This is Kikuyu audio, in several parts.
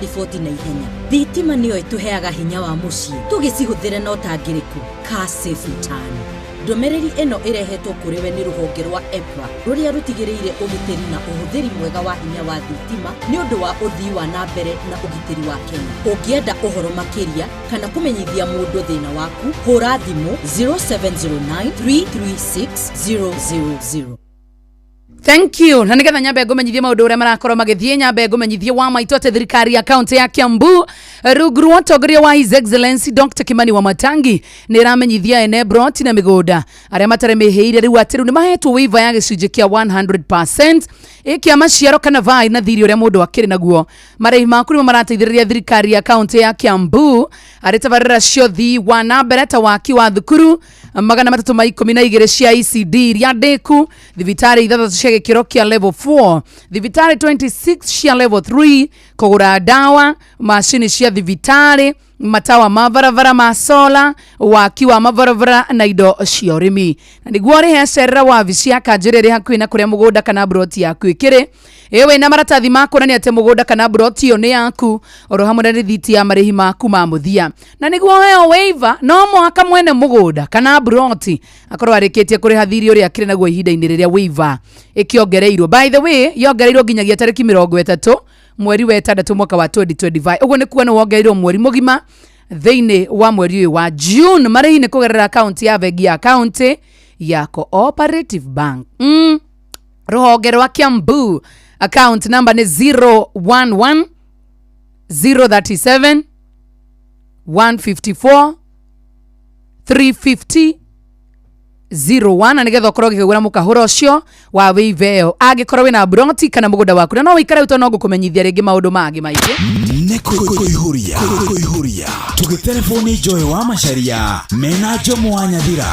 Riboti na ihenya. Thitima nĩyo ĩtũheaga hinya wa mũciĩ, tũgĩcihũthĩre na ũtangĩrĩku. Car safe mtaani. Ndũmĩrĩri ĩno ĩrehetwo kũrĩ we nĩ rũhonge rwa EPRA rũrĩa rũtigĩrĩire ũgitĩri na ũhũthĩri mwega wa hinya wa thitima nĩ ũndũ wa ũthii wa na mbere na ũgitĩri wa Kenya. Ũngĩenda ũhoro makĩria kana kũmenyithia mũndũ thĩna waku, hũra thimũ 0709 336 000. Thank you. Na nigetha nyambe ngumenyithie maundu uria marakorwo magithie, nyambe ngumenyithie wa maitũ atĩ thirikari ya kaunti ya Kiambu rungu rwa ũtongoria wa His Excellency Dr. Kimani Wamatangi nĩ ĩramenyithia ene broti na mĩgũnda arĩa matarĩ mĩhĩire rĩu atĩ rĩu nĩ mahetwo waiver ya gĩcunjĩ kĩa 100% ĩkĩa maciaro kana vai na thirĩ ũrĩa mũndũ akĩrĩ naguo. Marĩhi maku nĩmo marateithĩrĩria thirikari ya kaunti ya Kiambu harĩ tabarĩra cia ũthii wa na mbere ta waki wa thukuru 312 cia ECD iria ndĩku, thibitarĩ ithathatũ cia gĩkĩro kĩa level 4, thibitarĩ 26 cia level 3, kũgũra ndawa, macini cia thibitarĩ, matawa ma barabara ma sola, waki wa mabarabara na indo cia ũrĩmi. Na nĩguo ũrĩhe, cerera wabici ya kanjũ ĩrĩa ĩrĩ hakuhĩ na kũrĩa mũgũnda kana mburoti yaku ĩkĩrĩ. Ĩ wĩna maratathi ma kuonania atĩ mũgũnda kana mburoti ĩyo nĩ yaku, oro hamwe na rĩthiti ya marĩhi maku ma mũthia. Na nĩguo ũheo waiver, no mũhaka mwene mũgũnda kana mburoti akorwo arĩkĩtie kũrĩha thirĩ ũrĩa akĩrĩ naguo ihinda-inĩ rĩrĩa waiver ĩkĩongereirwo. By the way, yongereirwo nginyagia tarĩki 30 mweri wa ĩtandatũ mwaka wa 2025. Ũguo nĩ kuga nĩ wongereirwo mweri mũgima thĩinĩ wa mweri ũyũ wa June. Marĩhi nĩ kũgerera akaunti ya bengi ya kaunti ya Cooperative Bank. Rũhonge rwa Kiambu, account number nĩ 011 037 154 350 01, na nigetha ũkorwo ũkĩgũra mũkahũra ũcio wa wĩive ĩyo angĩkorwo wĩna mburoti kana mũgũnda waku, na no wĩikare ũto no ngũkũmenyithia rĩngĩ maũndũ mangĩ maingĩ. Nĩ kũihũria kũihũria tũgĩterebwo nĩ Joy wa Macharia mena Njomo wa Nyathira.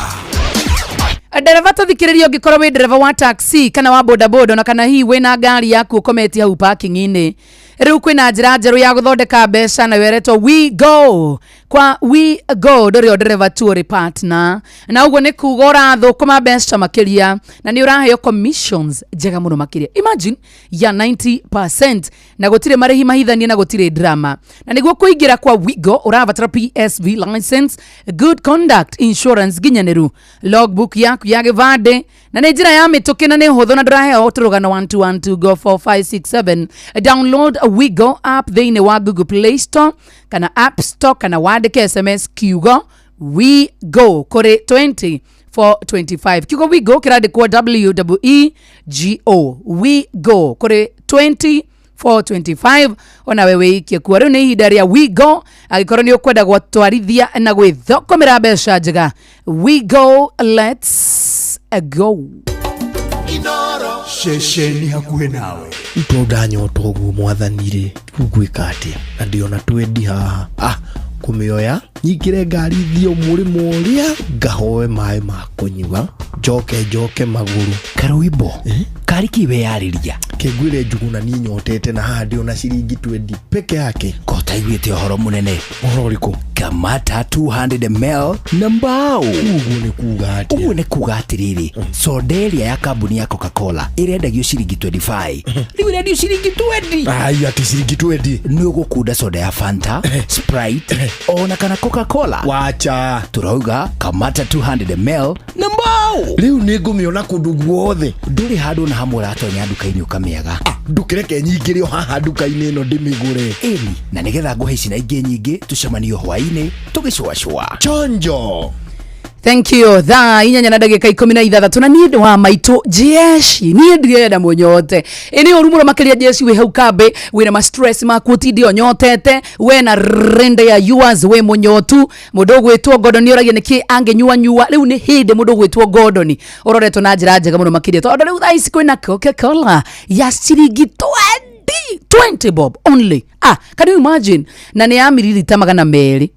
Ndereba, tũthikĩrĩrie, ũngĩkorwo wĩ ndereba wa taxi kana wa bodaboda, ona kana hihi wĩna ngari yaku ũkometie hau parking-inĩ, rĩu kwĩna njĩra njerũ ya gũthondeka mbeca nayo ĩretwo We Go. Kwa We Go ndũrĩ o ndereba tu, ũrĩ partner, na ũguo nĩ kuga ũrathũkũma mbeca makĩria na nĩ ũraheo commissions njega mũno makĩria, imagine ya 90%, na gũtirĩ marĩhi mahithanie na gũtirĩ drama. Na nĩguo kũingĩra kwa Wigo ũrabatara PSV license, good conduct, insurance nginyanĩru, logbook yaku ya gĩbandĩ, na nĩ njĩra ya mĩtũkĩ na nĩ hũthũ na ndũraheo tũrũgano 1 2 1 2 go 4 5 6 7. Download Wigo app thĩinĩ wa Google Play Store kana App Store, kana wandĩke SMS kiugo We Go kũrĩ 20 425. Kiugo We Go kĩrandĩkwo WEEGO, We Go kũrĩ 20 425. Onawe wĩikie kuo, rĩu nĩ ihinda rĩa We Go angĩkorwo nĩ ũkwenda gwatwarithia na gwĩthũkũmĩra mbeca njega. We Go, let's go. Ceceni hakuhĩ nawe. Rĩu ndanyota ũguo, mwathani rĩ, rĩu ngwĩka atĩa na ndĩona twendi haha? Ah, kũmĩoya nyingĩre ngari thiĩ mũrĩmo ũrĩa ngahoe maĩ ma kũnyua, njoke njoke magũrũ. Karwimbo karĩ kĩ weyarĩria? Kĩngwĩre Njuguna, niĩ nyotete na haha ndĩona ciringi twendi peke yake. Ko taiguĩte ũhoro mũnene? Ũhoro ũrĩkũ? Kamata 200 ml na mbao. Ũguo nĩ kuga atĩa? Ũguo nĩ kuga atĩrĩrĩ, soda ĩrĩa ya kambuni ya Coca-Cola ĩrendagio ciringi 25, rĩu ĩrendio ciringi 20. Ai, atĩ ciringi twendi? Nĩ ũgũkunda soda ya Fanta, Sprite ona kana Coca-Cola. Wacha. Tũrauga kamata 200 ml na mbao. Rĩu nĩ ngũmĩona kũndũ guothe? Ndũrĩ handũ na hamwe ũratonya nduka-inĩ ũkamĩaga. Ndũkĩreke nyingĩre o haha nduka-inĩ ĩno ndĩmĩgũre. Ĩni, na nĩgetha ngũhe ici na ingĩ nyingĩ, tũcemanio hwaĩ-inĩ tũgĩcũacũa. Chonjo. Thank you. Thaa 8:16, na niĩ wa maitũ jeshi, niĩ ndirenda mũnyote. Ĩ nĩ ũru mũno makĩria jeshi wĩ hau kambĩ wĩna ma stress maku, ũtinde ũnyotete we na rende ya yours, wĩ mũnyotu. Mũndũ ũgwĩtwo Gordon nĩ oragia nĩkĩ angĩnyua nyua. Rĩu nĩ hĩndĩ mũndũ ũgwĩtwo Gordon ũroretwo na njĩra njega mũno makĩria, tondũ rĩu thaa ici kwĩna Coca-Cola ya ciringi 20, 20 bob only. Ah, can you imagine? Na nĩ ya mililita 200.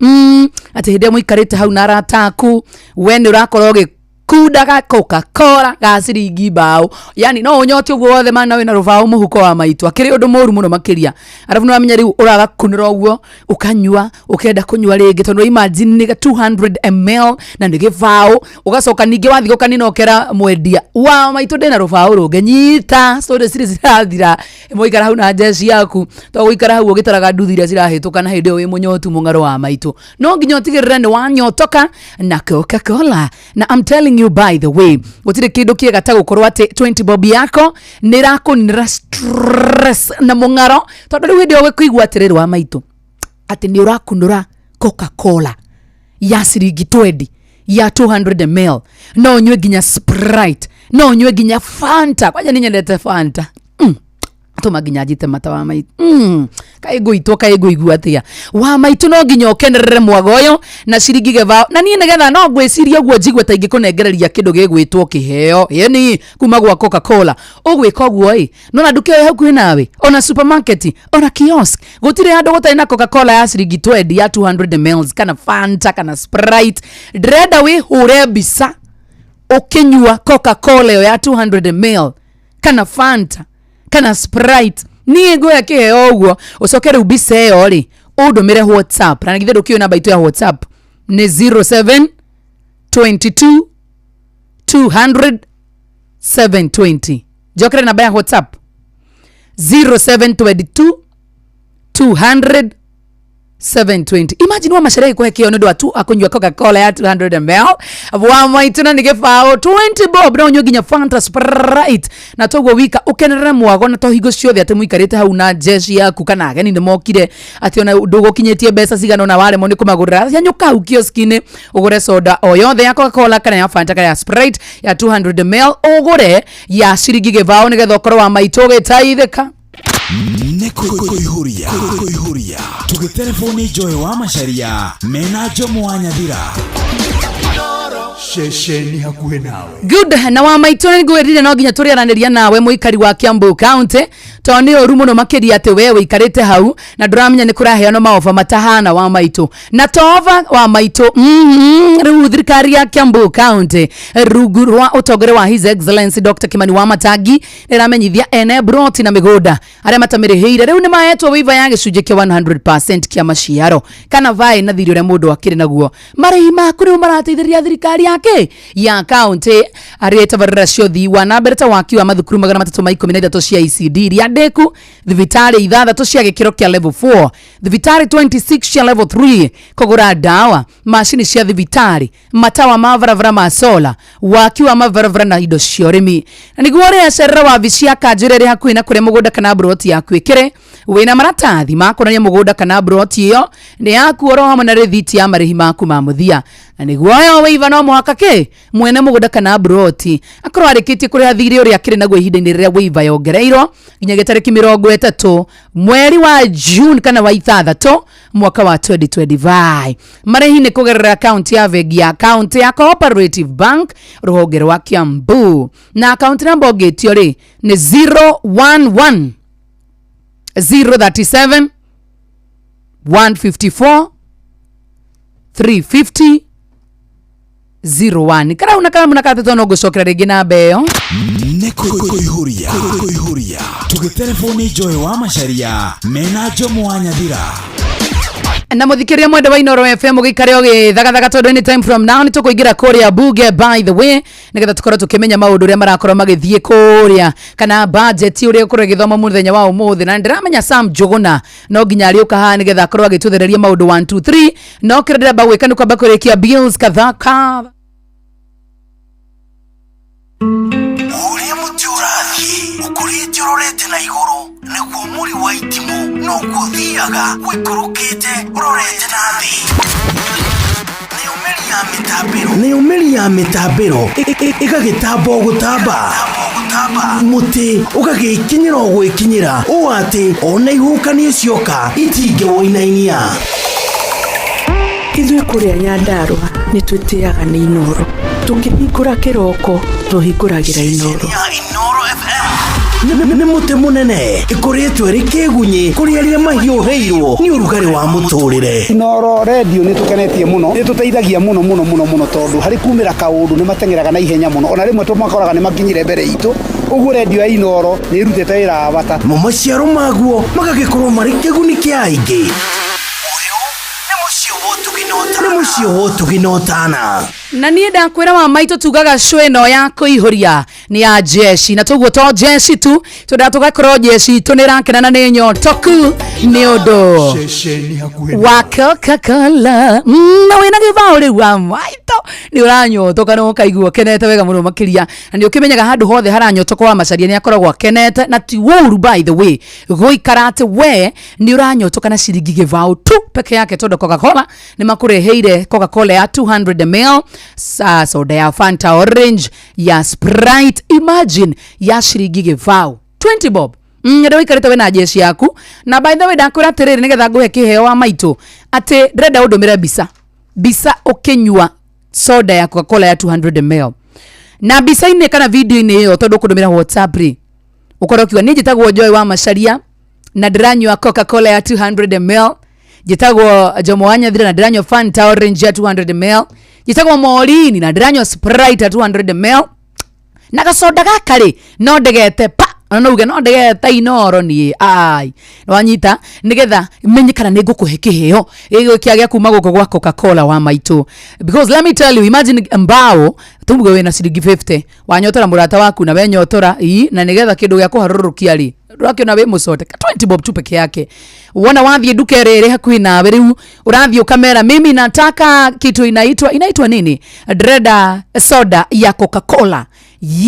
Atĩ hĩndĩ ĩrĩa mũikarĩte hau na arata aku, we nĩ ũrakorwo ũgĩ Kunda ga Coca-Cola ga ciringi mbaũ, yani no ũnyote ũguo wothe mana wĩna rũbaũ mũhuko wa maitũ, akĩrĩ ũndũ mũru mũno makĩria. Arabu nĩwamenya rĩu ũragakunũra ũguo ũkanyua, ũkenda kũnyua rĩngĩ tondũ imagine nĩ 200 ml na nĩ gĩbaũ. Ũgacoka ningĩ wathiĩ ũkanina ũkera mwendia wa maitũ ndĩna rũbaũ rũngĩ, nyita story cirĩ cirathira, mwaikara hau na njeci yaku, to gũikara hau ũgĩtaraga nduthi iria cirahĩtũka na hĩndĩ ĩyo wĩ mũnyotu mũng'aro wa maitũ. No nginya ũtigĩrĩre nĩ wanyotoka na Coca-Cola. Na I'm telling you, by the way, gũtirĩ kĩndũ kĩega ta gũkorwo atĩ 20 bob yako nĩ ĩrakũninĩra stress na mũng'aro, tondũ rĩu hĩndĩ ĩyo ũkũigua atĩrĩrĩ wa maitũ atĩ nĩ ũrakunũra Coca-Cola ya ciringi 20 ya 200 ml, no ũnyue nginya Sprite, no ũnyue nginya Fanta. Kwanja nĩ nyendete Fanta, tũma nginya njite mata wa maitũ, kaĩ ngũitwo, kaĩ ngũigua atĩa wa maitũ. No nginya ũkenerere mwago ũyũ na ciringi gĩbaũ. Na niĩ nĩgetha no ngwĩciria ũguo njigue ta ingĩkũnengereria kĩndũ gĩgwĩtwo kĩheo ĩni kuma gwa Coca-Cola, ũgwĩka ũguo ĩ nona nduka ĩyo hakuhĩ nawe, ona supermarket, ona kiosk, gũtirĩ handũ gũtarĩ na Coca-Cola ya ciringi 20 ya 200 ml kana Fanta kana Sprite. Ndĩrenda wĩhũre mbica ũkĩnyua Coca-Cola ĩyo ya 200 ml kana Fanta kana Sprite. Niĩ ngũhe kĩheo ũguo, ũcoke rĩu mbica ĩyo rĩ ũndũmĩre WhatsApp. Na githĩ ndũkĩũĩ namba itũ ya WhatsApp nĩ 07 22 200 720. Njokere namba ya WhatsApp, 0722 200 720. Imagine wa macaria gĩkũhe kĩo nĩ ũndũ wa tu akũnyua Coca-Cola ya 200 ml wa maitũ, na nĩ gĩbaũ 20 bob, no ũnyue nginya Fanta, Sprite, na toguo wika ũkenerere mwago. Na to hingo ciothe atĩ mũikarĩte hau na jeshi yaku kana ageni nĩ mokire atĩ ona ndũgũkinyĩtie mbeca cigana ona waremwo nĩ kũmagũrĩra, hanyũka hau kioski-inĩ ũgũre soda o yothe ya Coca-Cola kana ya Fanta kana ya Sprite ya 200 ml, ũgũre ya ciringi gĩbaũ nĩgetha ũkorwo wa maitũ ũgĩteithĩka. Nĩ kũihũria kũihũria tũgĩtereboni Joy wa Macaria mena Njomo wa Nyathira. Ceceni hakuhĩ nawe. Good. Na wa maitũ, nĩ ngwĩrire no nginya tũrĩaranĩria nawe mũikari wa Kiambu County, tondũ nĩ ũru mũno makĩria atĩ we wĩikarĩte hau na ndũramenya nĩ kũraheanwo maoba matahana wa maitũ na tova wa maitũ. Rĩu thirikari ya Kiambu County rungu rwa ũtongoria wa His Excellency Dr. Kimani Wamatangi nĩ ĩramenyithia ene broti na mĩgũnda arĩa matamĩrĩhĩire rĩu nĩ mahetwo waiver ya gĩcunjĩ kĩa 100% kĩa maciaro kana vaĩ na thirĩ ũrĩa mũndũ akĩrĩ naguo. Marĩhi maku rĩu marateithĩrĩria thirikari yake ya county arĩa ĩtabarĩra cia ũthii wa na mbere ta waki wa mathukuru 313 cia ECD iria ndĩku, thibitarĩ ithathatũ cia gĩkĩro kĩa level 4, thibitarĩ 26 cia level 3, kũgũra ndawa, macini cia thibitarĩ, matawa ma barabara ma sola, waki wa mabarabara na indo cia ũrĩmi. Na nĩguo ũrĩacerera wabici ya kanjũ ĩrĩa ĩrĩ hakuhĩ na kũrĩa mũgũnda kana broti yaku ĩkĩrĩ, wĩna maratathi ma kuonania mũgũnda kana broti ĩyo nĩ yaku, oro hamwe na rĩthiti ya marĩhi maku ma mũthia. Na nĩguo yo waiver no mũhaka kĩ mwene mũgũnda kana broti akorwo arĩkĩtie kũrĩha thirĩ ũrĩa akĩrĩ naguo ihinda-inĩ rĩrĩa waiver yongereirwo nginya tarĩki 30 mweri wa June kana wa ithathatũ mwaka wa 2025. Marĩhi nĩ kũgerera akaunti ya bengi ya kaunti ya Cooperative Bank rũhonge rwa Kiambu, na akaunti namba ũngĩtio rĩ nĩ 011 037 154 350 01. Karau na karamu na karatatu, no ngũcokera rĩngĩ namba ĩyo. Nĩ kũihũria kũihũria tũgĩtereboni Joy wa Macaria mena Njomo wa Nyathira. Na mũthikĩria mwende wa Inoro FM, ũgĩikare ũgĩthagathaga tondũ anytime from now nĩ tũkũingĩra kũrĩa bunge, by the way, nĩgetha tũkorwo tũkĩmenya maũndũ ũrĩa marakorwo magĩthiĩ kũrĩa kana budget ũrĩa ũkorwo ĩgĩthoma mũthenya wa ũmũthĩ. Na ndĩramenya Sam Njũgũna no nginya arĩũka haha nĩgetha akorwo agĩtũthereria maũndũ 1 2 3. No kĩrĩa ndĩramba gwĩka nĩ kwamba kũrĩkia bills kadhaa kadha. Ũrĩa mũtĩ ũrathiĩ ũkũrĩte ũrorete na igũrũ, nĩguo mũri wa itimũ noguo ũthiaga ũikũrũkĩte ũrorete na thĩ. Nayo mĩri ya mĩtambĩro, nayo mĩri ya mĩtambĩro ĩgagĩtamba o gũtamba, mũtĩ ũgagĩkinyĩra o gwĩkinyĩra ũũ atĩ ona ihuhũkanio cioka itingĩwũinainia. Ithuĩ kũrĩa Nyandarũa nĩ twĩtĩaga nĩ Inoro. Tũkĩhingũra kĩroko tũhingũragĩra Inoro. Ya Inoro FM. Nĩ mũtĩ mũnene ĩkoretwo ĩrĩ kĩgunyĩ kũrĩ arĩa mahiũhĩirwo nĩ ũrugarĩ wa mũtũrĩre. Inoro redio nĩ tũkenetie mũno, nĩ tũteithagia mũno mũno mũno mũno, tondũ harĩ kumĩra kaũndũ nĩ mateng'eraga na ihenya mũno, ona rĩmwe tũmakoraga nĩ makinyire mbere itũ. Ũguo redio ya Inoro nĩ ĩrutĩte wĩra wa bata. Mo maciaro maguo magagĩkorwo marĩ kĩguni kĩa aingĩ. Nĩ mũciĩ wa ũtugi na ũtana. Na niĩ ndakwĩra wa maitũ, tugaga show ĩno ya kũihũria nĩ ya jeshi, na toguo to jeshi tu, twendaga tũgakorwo jeshi itũ nĩ ĩrakena na nĩ nyotoku nĩ ũndũ Ceceni hakuhĩ wa Coca-Cola. Na wĩna gĩbaũ rĩu wa maitũ nĩ ũranyotoka na ũkaigua ũkenete wega mũno makĩria, na nĩ ũkĩmenyaga handũ hothe haranyotoka wa Macharia nĩ akoragwo akenete. Na ti ũru, by the way, gũikara atĩ we nĩ ũranyotoka na ciringi gĩbaũ tu peke yake, tondũ Coca-Cola nĩ makũreheire Coca-Cola ya 200 ml, soda ya Fanta Orange, ya Sprite, imagine ya ciringi gĩbaũ, 20 bob. Rĩu ũikarĩte wĩna jeshi yaku. Na by the way, ndakwĩra atĩrĩrĩ, nĩgetha ngũhe kĩheo wa maitũ, atĩ ndĩrenda ũndũmĩre mbica, mbica ũkĩnyua soda ya Coca-Cola ya 200 ml, na mbica-inĩ kana video-inĩ ĩyo, tondũ ũkũndũmĩra WhatsApp rĩ, ũkorwo ũkiuga, "Niĩ njĩtagwo Joy wa Macharia na ndĩranyua Coca-Cola ya 200 ml. Njĩtagwo Jomo wa Nyathira na ndĩranyua Fanta Orange ya 200 ml. Njĩtagwo Morini na ndĩranyua Sprite ya 200 ml, na gacoda gaka rĩ, no ndegete pa, ona no uge no ndegete Inoro niĩ." Ai, wanyita, nigetha menye kana nĩ ngũkũhe kĩheo gĩgũkia gĩa kuma gũkũ gwa Coca-Cola wa maitũ. Because let me tell you, imagine mbao tuge wĩna ciringi 50, wanyotora mũrata waku na wenyotora ii, na nigetha kĩndũ gĩa kũharũrũkia rĩ, ndũrakĩona wĩ mũcote ka 20 bob tu peke yake. Wona wathiĩ nduka ĩrĩa ĩrĩ hakuhĩ nawe rĩu, ũrathiĩ ũkamera, "Mimi nataka kitu inaitwa nini, ndĩrenda soda ya Coca-Cola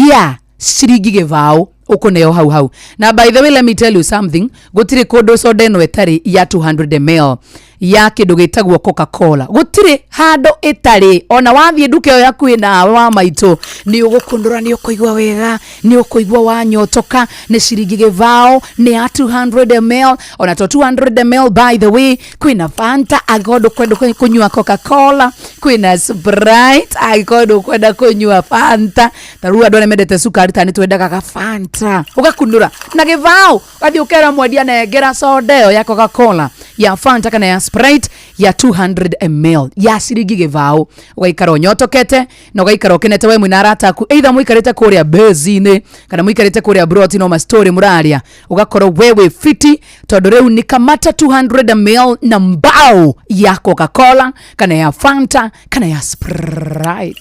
ya ciringi gĩbaũ," ũkũneo hau hau. Na by the way, let me tell you something, gũtirĩ kũndũ soda ĩno ĩtarĩ ya 200 ml ya kĩndũ gĩtagwo Coca-Cola, gũtirĩ handũ ĩtarĩ. Ona wathiĩ nduka ĩyo hakuhĩ nawe wa maitũ, nĩ ũgũkundũra, nĩ ũkũigua wega, nĩ ũkũigua wanyotoka. Nĩ ciringi gĩbaũ, nĩ ya 200 ml. Ona to 200 ml, by the way, kwĩna Fanta angĩkorwo ndũkwenda kũnyua Coca-Cola, kwĩna Sprite angĩkorwo ndũkwenda kũnyua Fanta. Ta rĩu andũ arĩa mendete cukari ta nĩ twendaga ga Fanta, ũgakunũra na gĩbaũ, ũgathiĩ ũkera mwendia, "Nengera soda ĩyo ya Coca-Cola, ya Fanta kana ya Sprite ya 200 ml ya ciringi gĩbaũ." Ũgaikara ũnyotokete na ũgaikara ũkenete we mwĩna arata aku, either mũikarĩte kũrĩa bezi-inĩ kana mũikarĩte kũrĩa broti, no mastori mũraria, ũgakorwo we wĩ fiti, tondũ rĩu ni kamata 200 ml na mbao ya Coca-Cola kana ya Fanta kana ya Sprite.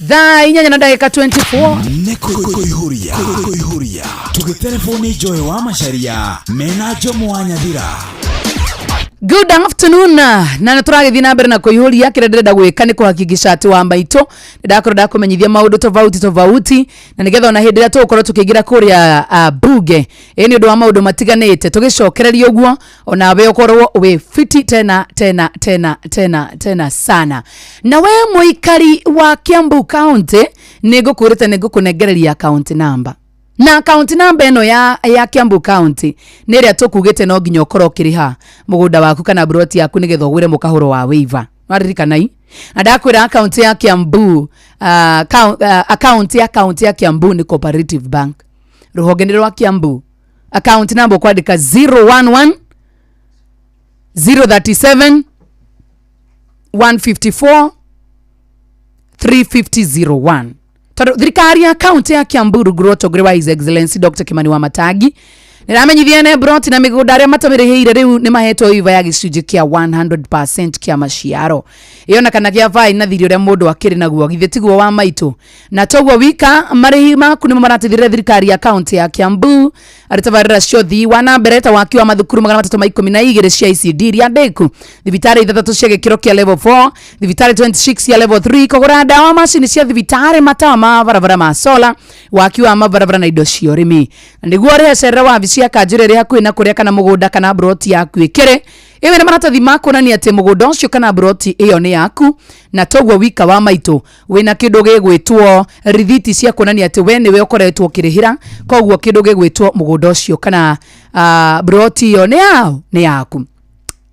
Thaa 8 na ndagĩka 24. Nĩ kũihũria kũihũria tũgĩterebwo Joy wa Macharia mena Jomo wa Nyathira. Good afternoon, na nä tå ragä thiä na mbere na kå ihå ria. Kä rä a ndärenda gwä ka nä kå hakikisha atä wa maitå nä ndakorwo ndakåmenyithia maå ndå tofauti tofauti, na nä getha ona hä ndä ä rä a tå gå korwo tå kä ingä ra kå rä a bunge ä nä å ndå wa maå ndå matiganä te, tå gä cokereria å guo, onawe å korwo wä fiti tena tena tena tena tena sana. Na we mũikari wa Kiambu County, nä ngå kwä rä te nä ngå kå nengereria account number, na account number ĩno ya Kiambu County nĩ ĩrĩa tũkugĩte no nginya ũkorwo ũkĩrĩha mũgũnda waku kana broti yaku nĩgetha ũgũre mũkahũro wa waiver. Waririkanai na ndakwĩra account ya Kiambu, account ya county ya Kiambu nĩ Cooperative Bank, rũhonge nĩ rwa Kiambu. Account number ũkwandĩka 011 037 154 35001, tondũ thirikari ya kaunti ya Kiambu rungu rwa ũtongoria wa His Excellency Dr. Kimani Wamatangi nĩramenyithia ene broti na mĩgũnda arĩa matamĩrĩhĩire rĩu nĩ mahetwo waiver ya gĩcunjĩ kĩa 100% kĩa maciaro ĩyo na kana gĩa vaĩ na thirĩ ũrĩa mũndũ akĩrĩ naguo. Githĩ tiguo wa maitũ? Na toguo wika, marĩhi maku nĩmo marateithĩrĩria thirikari ya kaunti ya Kiambu arĩ tabarĩra cia ũthii wa na mbere ta waki wa mathukuru 312 cia ECD iria ndĩku, thibitarĩ ithathatũ cia gĩkĩro kĩa level 4, thibitarĩ 26 cia level 3, kũgũra ndawa, macini cia thibitarĩ, matawa ma barabara ma sola, waki wa mabarabara na indo cia ũrĩmi. Na nĩguo ũrĩhe, cerera wabici ya kanjũ ĩrĩa ĩrĩ hakuhĩ na kũrĩa kana mũgũnda kana broti yaku ĩkĩrĩ ĩwe na maratathi ma kuonania atĩ mũgũnda ũcio kana broti ĩyo nĩ yaku. Na toguo wika wa maitũ, wĩna kĩndũ gĩgwĩtwo rithiti cia kuonania atĩ we nĩwe ũkoretwo ũkĩrĩhĩra, koguo kĩndũ gĩgwĩtwo mũgũnda ũcio kana broti ĩyo nĩ yao, nĩ yaku.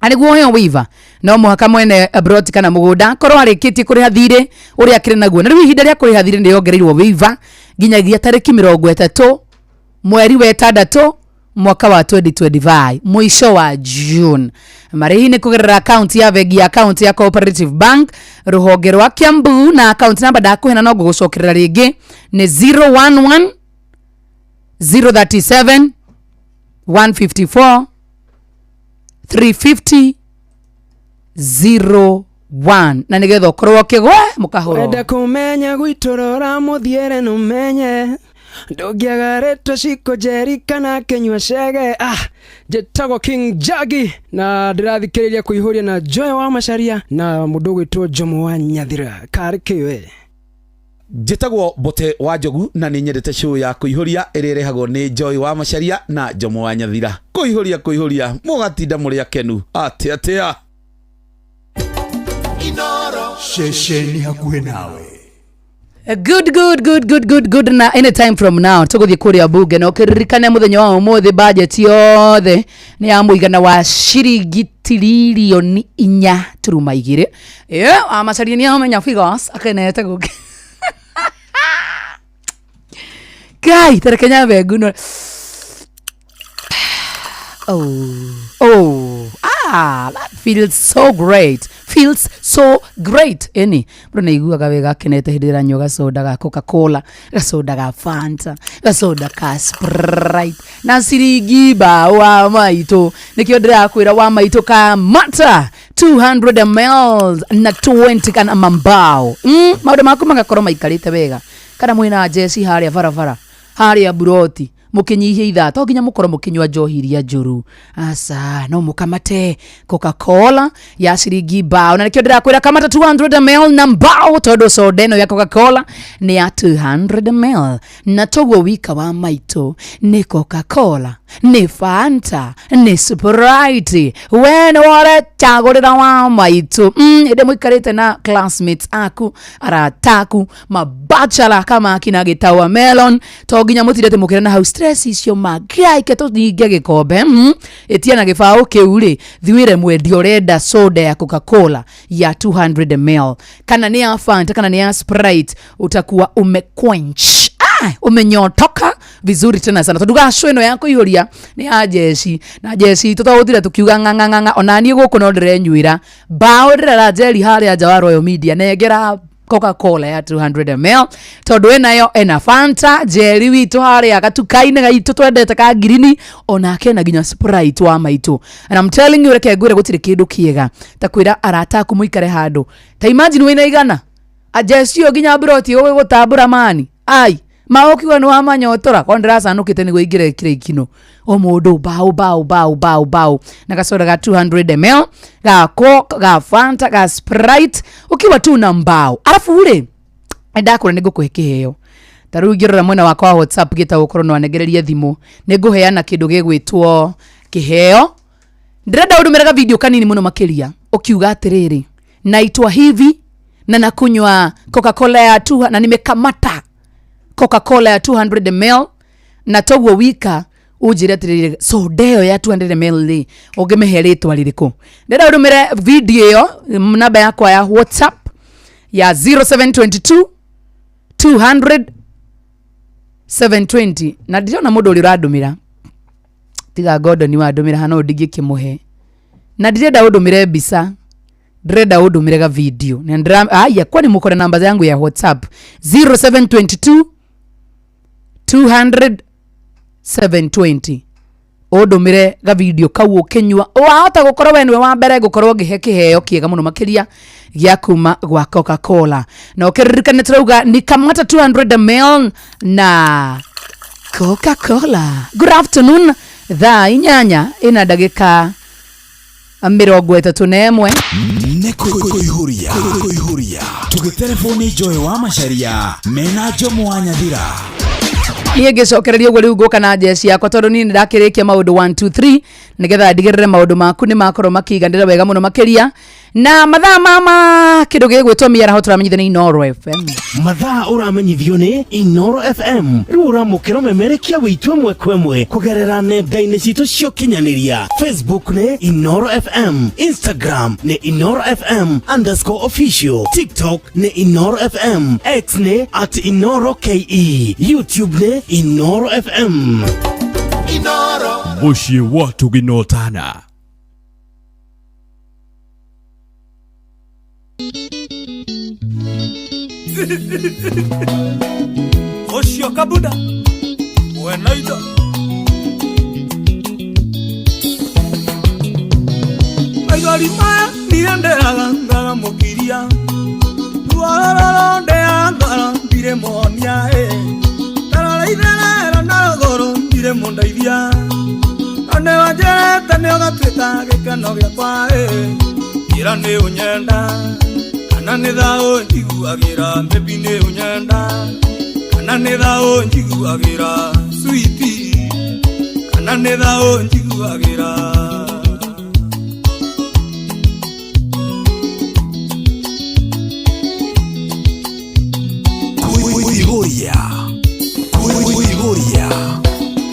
Na nĩguo ũheo waiver, no mũhaka mwene broti kana mũgũnda akorwo arĩkĩtie kũrĩha thirĩ ũrĩa akĩrĩ naguo. Na rĩu ihinda rĩa kũrĩha thirĩ nĩ yongereirwo waiver Nginyagia tarĩki 30 mweri wa ĩtandatũ mwaka wa 2025, mũico wa June. Marĩhi nĩ kũgerera akaunti ya bengi ya akaunti ya Cooperative Bank, rũhonge rwa Kiambu, na akaunti namba ndakũhena no ngũgũcokerera rĩngĩ nĩ 011 037 154 350 01, na nĩgetha ũkorwo ũkĩgwe mũkahũrwo. Wenda kũmenya gwitũ, rora mũthiĩre nũmenye ndũngĩagarĩtwo ciko njeri kana kĩnyua cege. Ah, njĩtagwo King Jagi na ndĩrathikĩrĩria Kũihũria na Joy wa Macaria na mũndũ ũgwĩtwo Jomo wa Nyathira karĩ kĩwe. Njĩtagwo Mbote wa Njogu na nĩ nyendete show ya Kũihũria ĩrĩa ĩrehagwo nĩ Joy wa Macaria na Jomo wa Nyathira. Kũihũria, kũihũria, mũgatinda mũrĩ akenu atĩa atĩa. Ceceni hakuhĩ nawe. Good, good, good, good, good, good. Na anytime from now tũgũthiĩ kũrĩa bunge, na ũkĩririkane mũthenya wa ũmũthĩ budget yothe nĩ ya mũigana wa ciringi 4.2 tiruma. Yeah, amacaria nĩ amenya figures akenete gũkĩ Ngai tareke nyambe nguno. Oh, ah, that feels so great, feels so great. Ĩni mũndũ nĩ aiguaga wega akenete hĩndĩ ĩrĩa anyua gacoda ga Coca Cola, gacoda ga Fanta, gacoda ka Sprite na ciringi mbaũ. Wa maitũ, nĩkĩo ndĩrakwĩra wa maitũ, kamata 200 ml na 20 kana mambao, maũndũ maku magakorwo maikarĩte wega, kana mwĩna njeci harĩa barabara, harĩa buroti, mũkĩnyihia ithaa to nginya mũkorwo mũkĩnyua njohi iria njũru. Aca, no mũkamate Coca-Cola ya ciringi mbao, na nĩkĩo ndĩrakwĩra kamata 200 ml na mbao, tondũ soda ĩno ya Coca-Cola nĩ ya 200 ml. Na toguo wika, wa maitũ, nĩ Coca-Cola, nĩ Fanta, nĩ Sprite, we nĩ warecagũrĩra, wa maitũ. Hĩndĩ mũikarĩte na classmates aku, arata aku, mabachelor kama akina gĩtawa melon, to nginya mũtindete mũkĩra na hau stress icio magaike. Tũthinge gĩkombe, ĩtia na gĩbaũ kĩu rĩ, thiwĩre mwendia ũrenda soda ya Coca-Cola ya 200 ml, kana nĩ ya Fanta, kana nĩ ya Sprite. Utakuwa umequench, ah, umenyotoka vizuri tena sana, tondu gacũ ĩno ya kũihũria nĩ ya jeci na jeci tũtagũtira tũkiuga ng'ang'ang'ang'a. Ona niĩ gũkũ no ndĩrenyuĩra mbaũ, ndĩrera njeri harĩa nja wa Royal Media, nengera Coca-Cola ya 200 ml, tondũ ĩnayo ena Fanta. Njeri witũ harĩa gatuka-inĩ gaitũ twendete ka ngirini, onake ena nginya Sprite, wa maitũ. And I'm telling you, reke ngwĩre, gũtirĩ kĩndũ kĩega ta kwĩra arata aku mũikare handũ. Ta imagine wĩna igana ajecio nginya broti ũgũgũtambũra mani ai maũkiuga nĩ wamanyotora korwo ndĩracanũkĩte nĩguo ingĩre kire ikino o mũndũ bao bao bao bao bao na gacoda ga 200 ml ga Coke, ga Fanta, ga Sprite, ukiwa tu na mbao. Arabu rĩ, ndakũra nĩ ngũkũhe kĩheo. Ta rĩu ingĩrora mwena wakwa wa WhatsApp, gĩtagwo korwo no anengererie thimũ, nĩ ngũheana kĩndũ gĩgwĩtwo kĩheo. Ndĩrenda ũndũmĩre ga video kanini mũno makĩria ũkiuga atĩrĩrĩ, "Naitwa hivi na nakunywa Coca-Cola ya 2 na nimekamata Coca-Cola ya 200 ml." Na toguo wika unjire atiriri, soda ĩyo ya 200 ml rĩ, ũngĩmĩhe rĩtwa rĩrĩkũ? Ndĩrenda ũndũmĩre video ĩyo namba yakwa ya WhatsApp ya 0722 200 720. Na ndirona mũndũ ũrĩa ũrandũmĩra tiga Gordon wandũmĩra hana ũndingĩkĩmũhe, na ndirenda ũndũmĩre mbica, ndĩrenda ũndũmĩre ga video. Na ndĩra aya, kwani mũkore namba yangu ya WhatsApp 0722 200 720, ũndũmĩre ga video kau ũkĩnyua. Wahota gũkorwo we nĩwe wa mbere ngũkorwo ngĩhe kĩheo kĩega mũno makĩria gĩa kuma gwa Coca-Cola. Na ũkĩririkane tũrauga ni kamata 200 ml na Coca-Cola. Good afternoon, thaa 8 ina ndagĩka 31. Nĩ kũihũria, kũihũria, tũgĩterebwo nĩ Joy wa Macaria mena Jomo wa Nyathira. Niĩ ngĩcokereria ũguo, rĩu ngũka na njeci yakwa, tondũ niĩ nĩndakĩrĩkia maũndũ 1 2 3. Nĩgetha ndigĩrĩre maũndũ maku nĩ makorwo makĩiganĩra wega mũno makĩria. Na mathaa mama kĩndũ gĩgwĩtwo mĩaraho tũramenyithio nĩ Inooro FM. Mathaa ũramenyithio nĩ Inoro FM. Rĩu ũramũkĩra ũmemerekia witũ ĩmwe kwa ĩmwe kũgerera nenda-inĩ citũ cia ũkinyanĩria. Facebook nĩ Inoro FM, Instagram nĩ Inoro FM underscore official, TikTok nĩ Inoro FM, X nĩ at Inoro KE, YouTube nĩ Inoro FM. Mũciĩ wa Tũginotana. Ũcio kabuda wena indo maithori maya niĩ ndĩraga ngaramũkiria ruorororo ndĩa ngoro ndirĩ muonia ĩ tarora itherero na rũgũrũ ndirĩ mũndeithia no nĩ wanjĩrĩte nĩ ũgatuĩka gĩkeno gĩakwa ĩ njĩra nĩ ũnyenda kana nĩ thaũ njiguagĩra mbebi nĩ ũnyenda kana nĩ thaũ njiguagĩra switi kana nĩ thaũ njiguagĩra. Kuihuria. Kuihuria.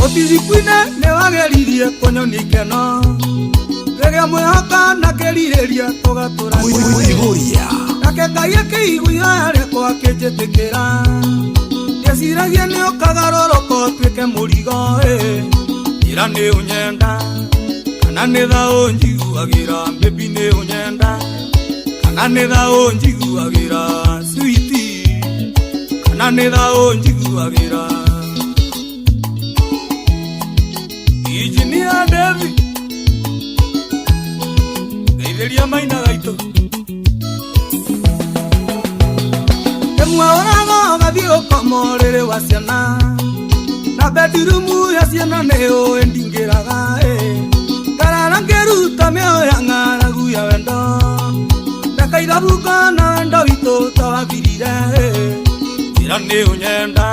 Ũtirikwine nĩ wageririe kũnyonia ikeno rĩrĩa mwĩhoka na kĩrirĩria tũgatũra. Kuihuria. Nake Ngai akĩigua ihoya rĩakwa akĩnjĩtĩkĩra ndeciragia nĩ ũkagarũrũka ũtuĩke mũrigo ĩ njĩra nĩ ũnyenda kana nĩ thaũ njiguagĩra mbebi nĩ ũnyenda kana nĩ thaũ njiguagĩra switi kana nĩ thaũ njiguagĩra. Injinia David ngeithĩria maina gaitũ ĩmwe ũraga ũgathiĩ ũkoma ũrĩrĩ wa ciana na bedrumu ya ciana nĩ ũĩ ndingĩraga ĩ ngarara ngĩruta mĩoyo ya ng'aragu ya wendo ndakaithabuka na wendo witũ tawathirire ĩ njĩra nĩ ũnyenda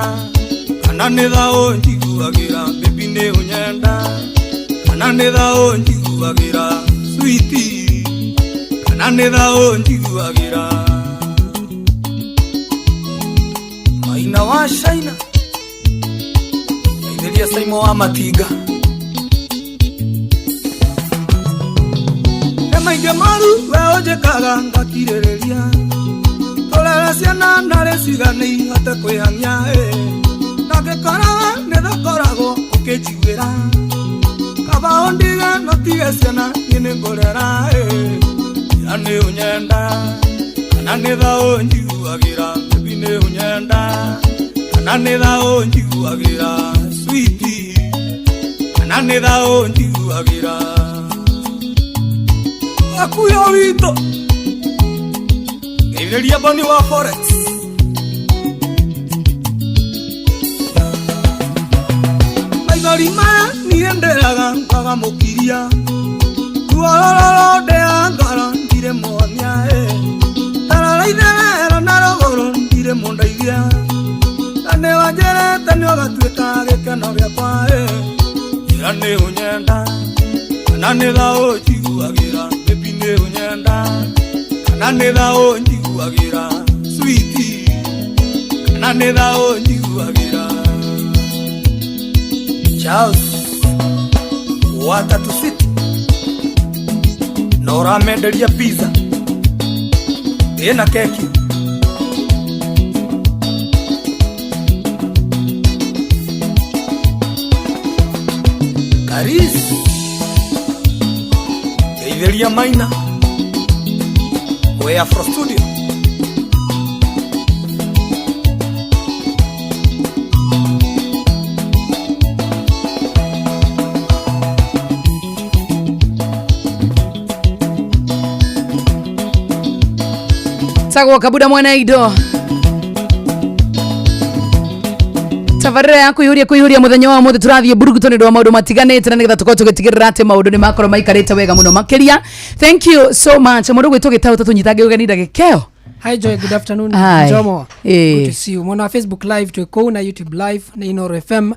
kana nĩ thaũ njiguagĩra mbebi nĩ ũnyenda kana nĩ thaũ njiguagĩra switi kana nĩ thaũ njiguagĩra. Maina wa China ngeithĩria Saimo wa Matinga nĩ maingĩ maru we ũnjĩkaga ngakirĩrĩria tũrere ciana narĩ cigane ihote kwĩhang'ia ĩ na ngĩkora we nĩ thakoragwo ũkĩnjiguĩra kaba ũndige no tige ciana niĩ nĩ ngũrera ĩ njĩra nĩ ũnyenda kana nĩ thaũ njiguagĩra mbebi nĩ ũnyenda kana nĩ thaũ njiguagĩra switi kana nĩ thaũ njiguagĩra. Akuya witũ ngeithĩria Boni wa Forex maithori maya niĩ ndĩraga ngagamũkiria ruorororo ndĩa ngoro ndirĩ muonia ĩ tarora itherero na rũgũrũ ndirĩ mũndeithia na nĩ wanjĩrĩte nĩ ũgatuĩka gĩkeno gĩakwa ĩ njĩra nĩ ũnyenda kana nĩ thaũ njiguagĩra mbebi nĩ ũnyenda kana nĩ thaũ njiguagĩra switi kana nĩ thaũ njiguagĩra. Charles watatu city na ũramenderia pizza ĩna keki Karis ngeithĩria Maina we Afro Studio. Tagwo kabuda mwena indo tabarĩra ya kwĩihũria kwĩihũria mũthenya wa ũmũthĩ tũrathiĩ mburuguto nĩ ũndũ wa maũndũ matiganĩte na nĩgetha tũkorwo tũgĩtigĩrĩra atĩ maũndũ nĩ makorwo maikarĩte wega mũno makĩria. Thank you so much mũndũ gwĩtwo gĩtaũ tũtũnyitange ũgeni ndagĩka ĩyo. Hi Joy, good afternoon. Hi. Njomo. Eh. Good to see you. Mwena wa Facebook live twĩ kũu na YouTube live na Inoro FM.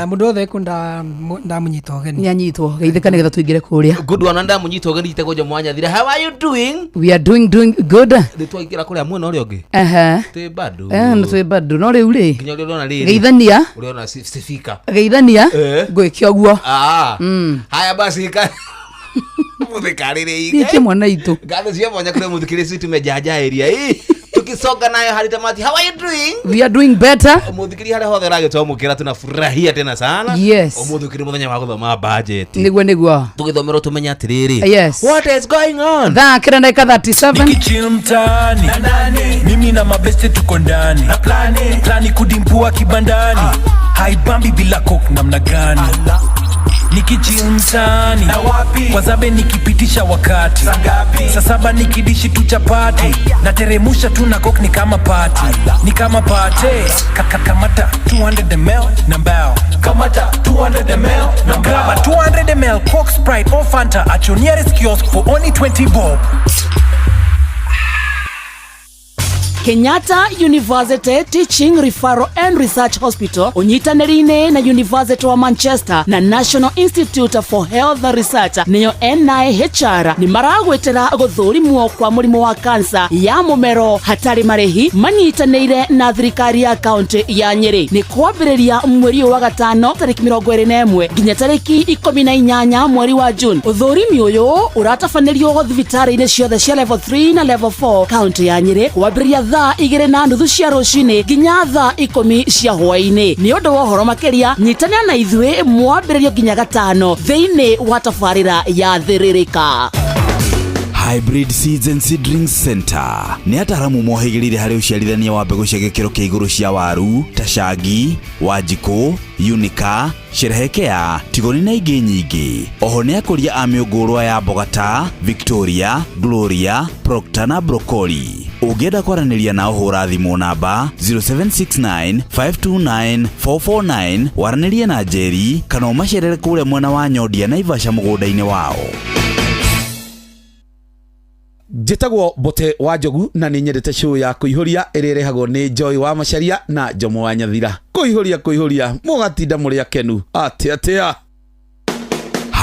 Mũndũ wothe ekũnda ndamunyita ũgeni. Nĩ anyitwo geithĩka nĩgetha tũingĩre kũrĩa. Good one, ndamunyita ũgeni, njĩtagwo Jomo wa Nyathira. How are you doing? We are doing good. Rĩ twaingĩra kũrĩa mwena ũrĩa ũngĩ. Ehe. Twĩ bado. Eh, no twĩ bado no rĩu rĩ Nginya ũrĩa ũrona rĩrĩ. Geithania. Ũrĩa ũrona sifika. Geithania. Eh. Ngwĩke ũguo. Ah. Haya basi ka. Mũthĩkarĩrĩ. Niĩ mwana itũ. Ngatho cia mwanya kũrĩ mũthikĩrĩria sisi tumejaja area hii. Tukisonga nayo hadi tamati. How are you doing? We are doing better. Mũthikĩrĩria harĩa hothe ũragĩtwamũkĩra tunafurahia tena sana. Yes. Ũmũthĩ ũkĩrĩ mũthenya wa gũthoma budget. Nĩguo nĩguo. Tũgĩthomerwo tũmenye atĩrĩrĩ. Yes. What is going on? Thaa kĩra ndagĩka 37. Nikichill mtaani mimi na mabeste tuko ndani na plani kudimpua kibandani haibambi bila coke namna gani nikichill mtaani kwa zabe nikipitisha wakati saa saba nikidishi tu chapati nateremusha tu na coke ni kama party ni kama party kamata 200 ml na mbao kamata 200 ml na grab a 200 ml Coke, Sprite or Fanta at your nearest kiosk for only 20 bob. Kenyatta University Teaching Referral and Research Hospital unyitanĩrĩine na University wa Manchester na National Institute for Health Research nĩyo NIHR nĩ maragwĩtĩra gũthũrimwo kwa mũrimũ wa kansa ya mũmero hatarĩ marĩhi manyitanĩire na thirikari ya kaunti ya Nyĩrĩ. Nĩ kwambĩrĩria mweri ũyũ wa gatano tarĩki 21 nginya tarĩki 18 mweri wa June. Ũthũrimi ũyũ ũratabanĩrio thibitarĩ-inĩ ciothe cia level 3 na level 4 kaunti ya Nyĩrĩ kwambĩrĩria thaa 2:30 cia rũcinĩ nginya thaa 10 cia hwaĩ-inĩ. Nĩ ũndũ wa ũhoro makĩria nyitanĩra na ithuĩ mwambĩrĩrio nginya gatano thĩinĩ wa tabarĩra ya Thĩrĩrĩka. Hybrid Seeds and Seedlings Center nĩ ataaramu mohĩgĩrĩire harĩ ũciarithania wa mbegũ cia gĩkĩro kĩa igũrũ cia waru ta cangi, wanjikũ, unica, sherehekea, tigoni na ingĩ nyingĩ. Oho nĩ akũria a mĩũngũrwa ya mboga ta Victoria, Gloria, Procter na Broccoli. Ũngĩenda kwaranĩria nao hũra thimũ namba 0769 529 449 waranĩrie na Njeri kana ũmacerere kũrĩa mwena wa Nyondia Naivasha mũgũnda-inĩ wao. Njĩtagwo Mbote wa Njogu na nĩ nyendete show ya kũihũria ĩrĩa ĩrehagwo nĩ Joy wa Macharia na Jomo wa Nyathira. Kũihũria kũihũria mũgatinda mũrĩ akenu atĩa atĩa.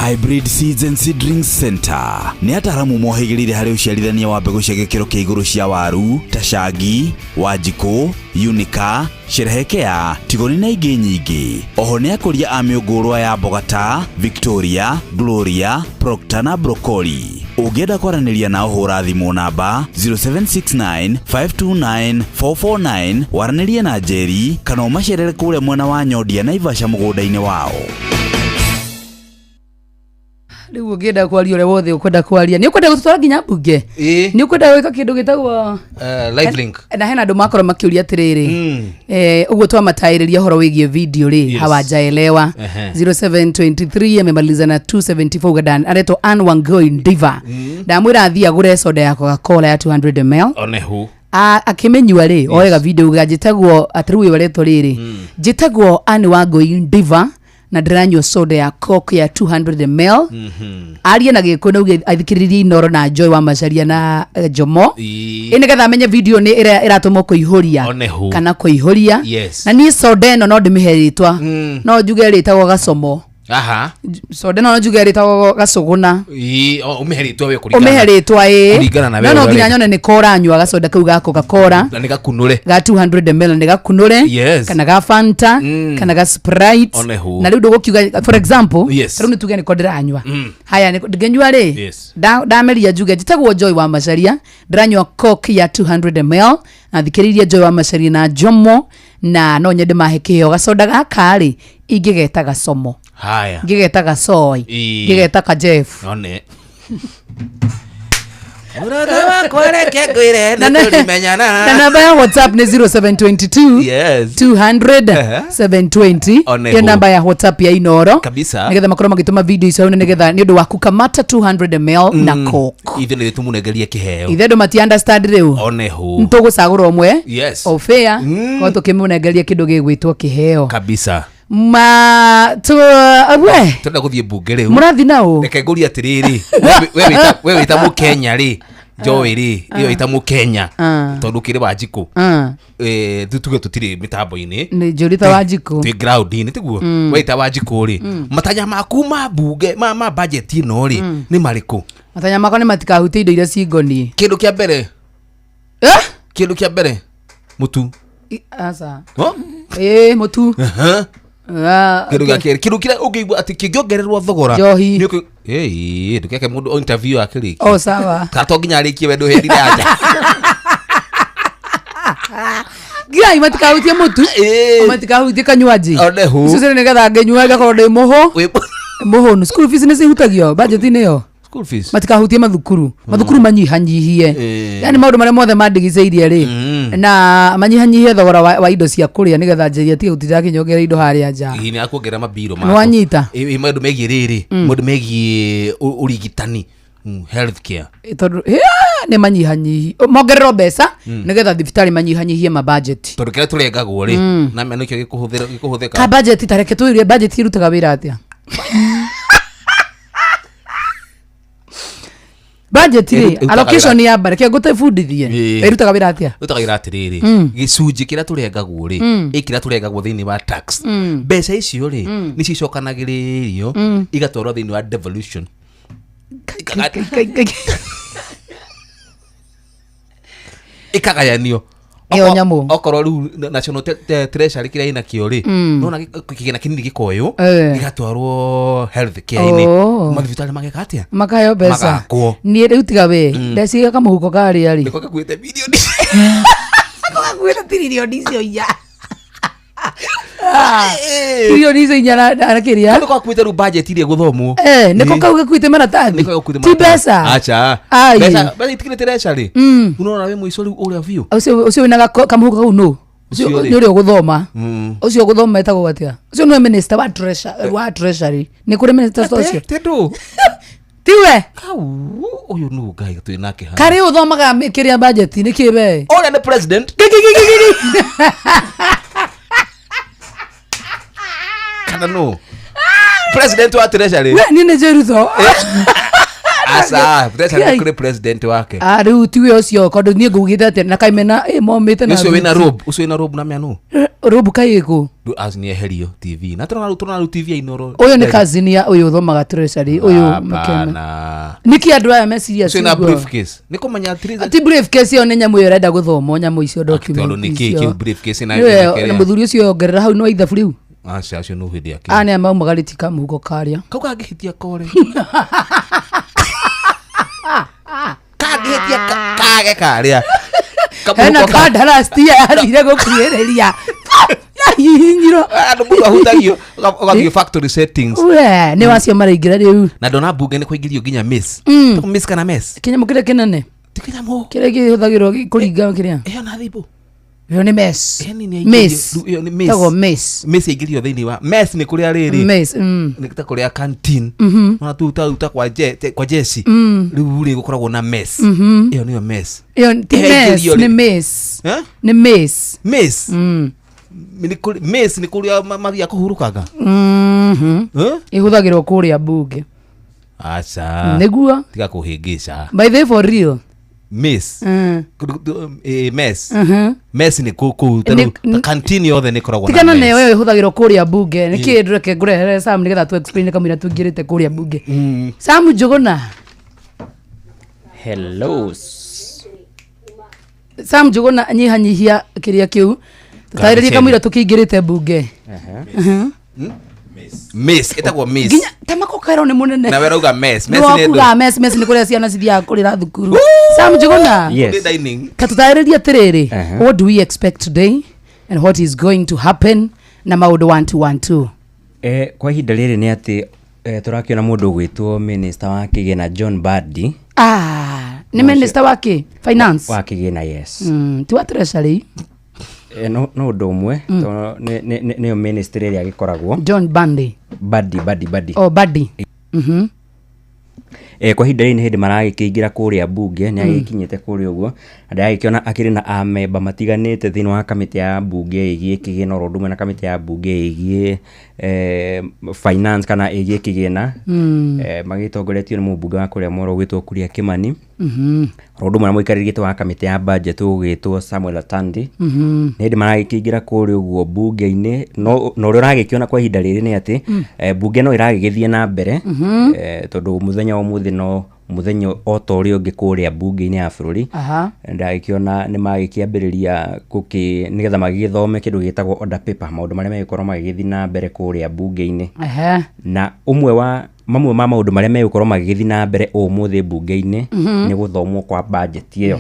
Hybrid Seeds and Seedlings Center nĩ ataaramu mohĩgĩrĩire harĩ ũciarithania wa mbegũ cia gĩkĩro kĩa igũrũ cia waru ta cangi, wanjikũ, unica, sherehekea, tigoni na ingĩ nyingĩ. Oho nĩ akũria a mĩũngũrwa ya mboga ta Victoria, Gloria, Procter na Broccoli. Ũngĩenda kwaranĩria nao hũra thimũ namba 0769 529 449 waranĩrie na Njeri kana ũmacerere kũrĩa mwena wa Nyondia Naivasha mũgũnda-inĩ wao. Rĩu ũngĩenda kwaria ũrĩa wothe ũkwenda kwaria nĩ ũkwenda gũtũtwara nginya mbunge nĩ ũkwenda gwĩka kĩndũ gĩtagwo Live link. Na hena andũ makorwo makĩũria atĩrĩrĩ ũguo twamataĩrĩria ũhoro wĩgiĩ video rĩ hawajaelewa. 0723 amemaliza na 274 Ugandan aretwo Ann Wangui Ndiva ndamwĩra athiĩ agũre soda ya Coca-Cola ya 200 ml Onehu. Akĩmĩnyua rĩ oega video uga njĩtagwo atĩrĩ ũyũ aretwo rĩrĩ njĩtagwo Ann Wangui Ndiva na ndĩranyua soda ya Coke ya 200 ml. Arie na gĩkũyũ na uge athikĩrĩrie Inoro na Joy wa Macharia na Jomo ĩ nĩgetha amenye video nĩ ĩrĩa ĩratũmwo kũihũria kana kũihũria. Yes. Na niĩ soda ĩno no ndĩmĩhe rĩtwa no njuge rĩtagwo gacomo. Aha. Soda ĩno no njuge rĩtagwo gacũgũna. Ũmĩhe rĩtwa we kũringana. Ũmĩhe rĩtwa ĩ Kũringana na we no no ũrĩa nginya ũrenda. nyone nĩ koranyua gacoda kau ga Coca-Cola Na nĩ gakunũre. ga 200 ml nĩ gakunũre. Yes. Kana ga Fanta kana ga Sprite. Onehu. Na rĩu ndũgũkiuga for example Yes. rĩu nĩ tuge nĩko ndĩranyua haya ngĩnyua rĩ Yes. ndameria njuge njĩtagwo Joy wa Macharia ndĩranyua Coke ya 200 ml na thikĩrĩirie Joy wa Macharia na Jomo na no nyende mahe kĩheo gacoda gaka rĩ ingĩgeta gacomo. Haya. Ngĩgeta gacoi. Ii. Ngĩgeta kajef. One. Mũrata wakwa reke ngwĩre Na na- nĩtũrimenyana. Na namba ya WhatsApp nĩ 0722 Yes. 200 Ehe. 720. One Iyo hu. namba ya WhatsApp ya Inoro Kabisa. nĩgetha makorwo magĩtũma video icio hau nĩgetha nĩ ũndũ wa kukamata 200 ml na Coke. Ithuĩ nĩ tũmũnengerie kĩheo. Ithe andũ mati understand rĩu Onehu. nĩtũgũcagũra ũmwe Yes. o fair korwo tũkĩmũnengeria kĩndũ gĩgwĩtwo kĩheo Kabisa. ma tu we Tũrenda gũthiĩ mbunge rĩu. Mũrathi na ũ? Reke ngũrie atĩrĩrĩ, we wĩta mũkenya rĩ, Joy rĩ ĩyo ĩta mũkenya Ah. tondũ kĩrĩ Wanjikũ. Ah. Tuge tũtirĩ mĩtambo-inĩ. Nĩ njũrĩte Wanjikũ. Twĩ ground-inĩ tiguo. We ta Wanjikũ rĩ, matanya maku ma mbunge ma budget ĩno rĩ nĩ marĩkũ? Matanya makwa nĩ matikahutie indo iria cingoniĩ. Kĩndũ kĩa mbere. Eh? Kĩndũ kĩa mbere mũtu. Aca. Oh? Ĩĩ, mũtu. Aha. Ah, Kĩndũ gĩa kerĩ, kĩndũ kĩrĩa ũngĩigua atĩ kĩngĩongererwo thogora Njohi. nĩ Ĩĩ, ndũkeke mũndũ interview akĩrĩkia. Oh, sawa. Kana to nginya arĩkie we ndũherire anja. Ngai matikahutie mũtu. Matikahutie kanywaji. Onehu. Icio ciothe nĩgetha ngĩnyua ngakorwo ndĩ mũhũ. Mũhũnu. School fees nĩ cihutagio budget-inĩ ĩyo. School fees. Matikahutie mathukuru. Mathukuru manyihanyihie. Yani maũndũ marĩa mothe mandigicĩirie rĩ na manyihanyihie thogora wa indo cia kũrĩa nĩgetha njeria atige gũtinda akĩnyongerera indo harĩa nja. Ĩĩ, nĩ akuongerera mabiro Nĩ wanyita? Ĩĩ, maũndũ megiĩ rĩrĩ, maũndũ megiĩ ũrigitani, health care. Tondũ nĩ manyihanyihi mongererwo mbeca nĩgetha thibitarĩ manyihanyihie mabudget. Tondũ kĩrĩa tũrengagwo rĩ, na nĩkĩo gĩkũhũthĩka. Ka budget tareke tũirie budget irutaga wĩra atĩa? Budget rĩ, Ĩrutaga allocation wĩra- ya mbere kĩa ngũtebundithie. Ĩĩ. Ĩrutaga wĩra atĩa? Ĩrutaga wĩra atĩrĩrĩ, gĩcunjĩ kĩrĩa tũrengagwo rĩ, ĩ kĩrĩa tũrengagwo thĩinĩ wa tax, mbeca icio rĩ nĩ cicokanagĩrĩrio igatwarwo thĩinĩ wa devolution. Ikagayanio. Ĩyo nyamũ. Okorwo rĩu national treasury kĩrĩa ĩnakĩo rĩ, nona kĩgĩna kĩnini gĩkoywo gĩgatwarwo health care-inĩ. Oh. Mathibitarĩ mageka atĩa? Makaheo mbeca. Magakwo. Niĩ rĩu tiga we ndeciria kamũhuko karĩa rĩ Nĩko gakuĩte bilioni. Gakuĩte tiririoni icio inya. Tiririoni icio inya na kĩrĩa. Nĩko gakuĩte rĩu budget iria ĩgũthomwo. Nĩko kau gakuĩte maratathi. Nĩko gakuĩte Ti mbeca. Acha. Ai. Mbeca itikĩrĩ treasury. Unaona wĩ mũico rĩu ũrĩa biũ. Ũcio wĩna kamũhuko kau nũ? Ũcio Ũcio rĩ. nĩ ũrĩa ũgũthoma. Ũcio ũgũthoma etagwo atĩa? Ũcio nĩwe minister wa treasury, wa treasury. Nĩ kũrĩ minister ta ũcio? Tendũ. Tiwe? Kau ũyũ nũ Ngai twĩ nake haha. Karĩ ũthomaga kĩrĩa budget nĩ kĩ we? Ũrĩa nĩ president. Kana nũ? President wa treasury. We niĩ nĩ njũĩ Ruto. Aca, treasury nĩ kũrĩ president wake. Ah, rĩu tiwe ũcio tondũ niĩ ngũugĩte atĩa na kaimena ĩ momĩte na Ũcio wĩna robe, ũcio wĩna robe na mĩa nũ? Robe kaĩ ĩkũ? Rĩu as nĩ eherio TV. Na tũrona rĩu tũrona rĩu TV ya Inooro. Ũyũ nĩ cousin ya ũyũ ũthomaga treasury ũyũ Makena. Hapana. Nĩkĩ andũ aya meciria Ũcio wĩna ũguo? briefcase. Nĩ kũmenya atĩrĩ Ti briefcase ĩyo nĩ nyamũ ĩyo ĩrenda gũthomwo nyamũ icio tondũ document nĩ kĩ icio. kĩu briefcase na Nĩwe, na kĩrĩa. na mũthuri ũcio ongerera hau nĩ wa ithabu rĩu. Aca, acio nĩ hĩndĩ yake. Aya nĩ maumagarĩtie kamũhuko karĩa. Kau kangĩhĩtia kore. Kangĩhĩtia kage karĩa. Hena Kamũhuko ka- kandarastia yathire gũkuhĩrĩria. Yahihinyirwo. Andũ mũndũ ahutagio ũgathiĩ factory settings. We, nĩ wacio maraingĩra rĩu. Na ndona mbunge nĩ kũingĩrio nginya miss. Miss kana mess? Kĩnyamũ kĩrĩa kĩnene. Kĩrĩa kĩhũthagĩrwo kũringa kĩrĩa. Ĩyo na thimũ. Ĩyo nĩ mess. Ĩyo nĩ Miss. aingĩrio- ĩyo nĩ miss. Ĩtagwo miss. Miss yaingĩrio thĩinĩ wa mess nĩ kũrĩa rĩrĩ. Miss. Nĩ ta kũrĩa canteen. Ona tu ta kwa je kwa jeci. Rĩu rĩ gũkoragwo na mess. Ĩyo nĩyo mess. Ĩyo ti Ĩyo mess, yaingĩrio nĩ rĩ. miss. Eh? Nĩ miss. Miss. Nĩ kũrĩ- Miss nĩ kũrĩa mathiaga kũhurũkanga. Eh? Ĩhũthagĩrwo kũrĩa mbunge. Aca. Nĩguo. Tiga kũhĩngĩca. By the way, for real. Miss. Mess. Mess nĩ kũu kũu ta Nĩ- rĩu, ta canteen yothe nĩ ĩkoragwo na Tigana mess. na ĩyo ĩhũthagĩrwo kũrĩa mbunge. Nĩ kĩ ndũreke ngũrehere Sam nĩgetha tu explain kamũira tũingĩrĩte kũrĩa mbunge. Sam Njũgũna. Hello. Sam Njũgũna nyihanyihia kĩrĩa kĩu. Tũtarĩrie kamũira tũkĩingĩrĩte mbunge. Miss ĩtagwo miss. Nginya ta makokerwo nĩ mũnene. Na we ũrauga mess. Mess nĩ Nĩwakuga mess, mess nĩ kũrĩa ciana cithiaga kũrĩra thukuru. Sam Njũgũna. Yes. Nĩ dining. Ta tũtarĩrie atĩrĩrĩ, what do we expect today and what is going to happen na maũndũ 1 2 1 2. Kwa ihinda rĩrĩ nĩ atĩ tũrakĩona mũndũ ũgwĩtwo minister wa kĩgĩna John Mbadi. Ah, nĩ minister wa kĩ? Finance. Wa kĩgĩna, yes. Ti wa treasury. No ũndũ ũmwe tondũ nĩyo ministry ĩrĩa ĩgĩkoragwo. John Bandi. Mbadi, Mbadi, Mbadi. Oh, Mbadi. Kwa ihinda rĩrĩ nĩ hĩndĩ maragĩkĩingĩra kũrĩa mbunge, nĩ agĩkinyĩte kũrĩa ũguo na ndĩragĩkĩona akĩrĩ na amemba matiganĩte thĩinĩ wa kamĩtĩ ya mbunge ĩgiĩ kĩgĩna oro ũndũ ũmwe na kamĩtĩ ya mbunge ĩgiĩ finance kana ĩgiĩ kĩgĩna. Magĩtongoretio nĩ mũmbunge wa kũrĩa Moro ũgwĩtwo Kuria Kimani, oro ũndũ ũmwe na mũikarĩri gĩtĩ wa kamĩtĩ ya budget ũgwĩtwo Samuel Atandi. Nĩ hĩndĩ maragĩkĩingĩra kũrĩa ũguo mbunge-inĩ, no na ũrĩa ũragĩkĩona kwa ihinda rĩrĩ nĩ atĩ mbunge no ĩragĩgĩthiĩ na mbere, tondũ mũthenya wa ũmũthĩ no mũthenya o ta ũrĩa ũngĩ kũrĩa mbunge-inĩ ya bũrũri. Ndagĩkĩona nĩ magĩkĩambĩrĩria gũkĩ nĩgetha magĩgĩthome kĩndũ gĩtagwo order paper, maũndũ marĩa megũkorwo magĩgĩthiĩ na mbere kũrĩa mbunge-inĩ. Na ũmwe wa mamwe ma maũndũ marĩa megũkorwo magĩgĩthiĩ na mbere ũmũthĩ mbunge-inĩ nĩ gũthomwo kwa budget ĩyo,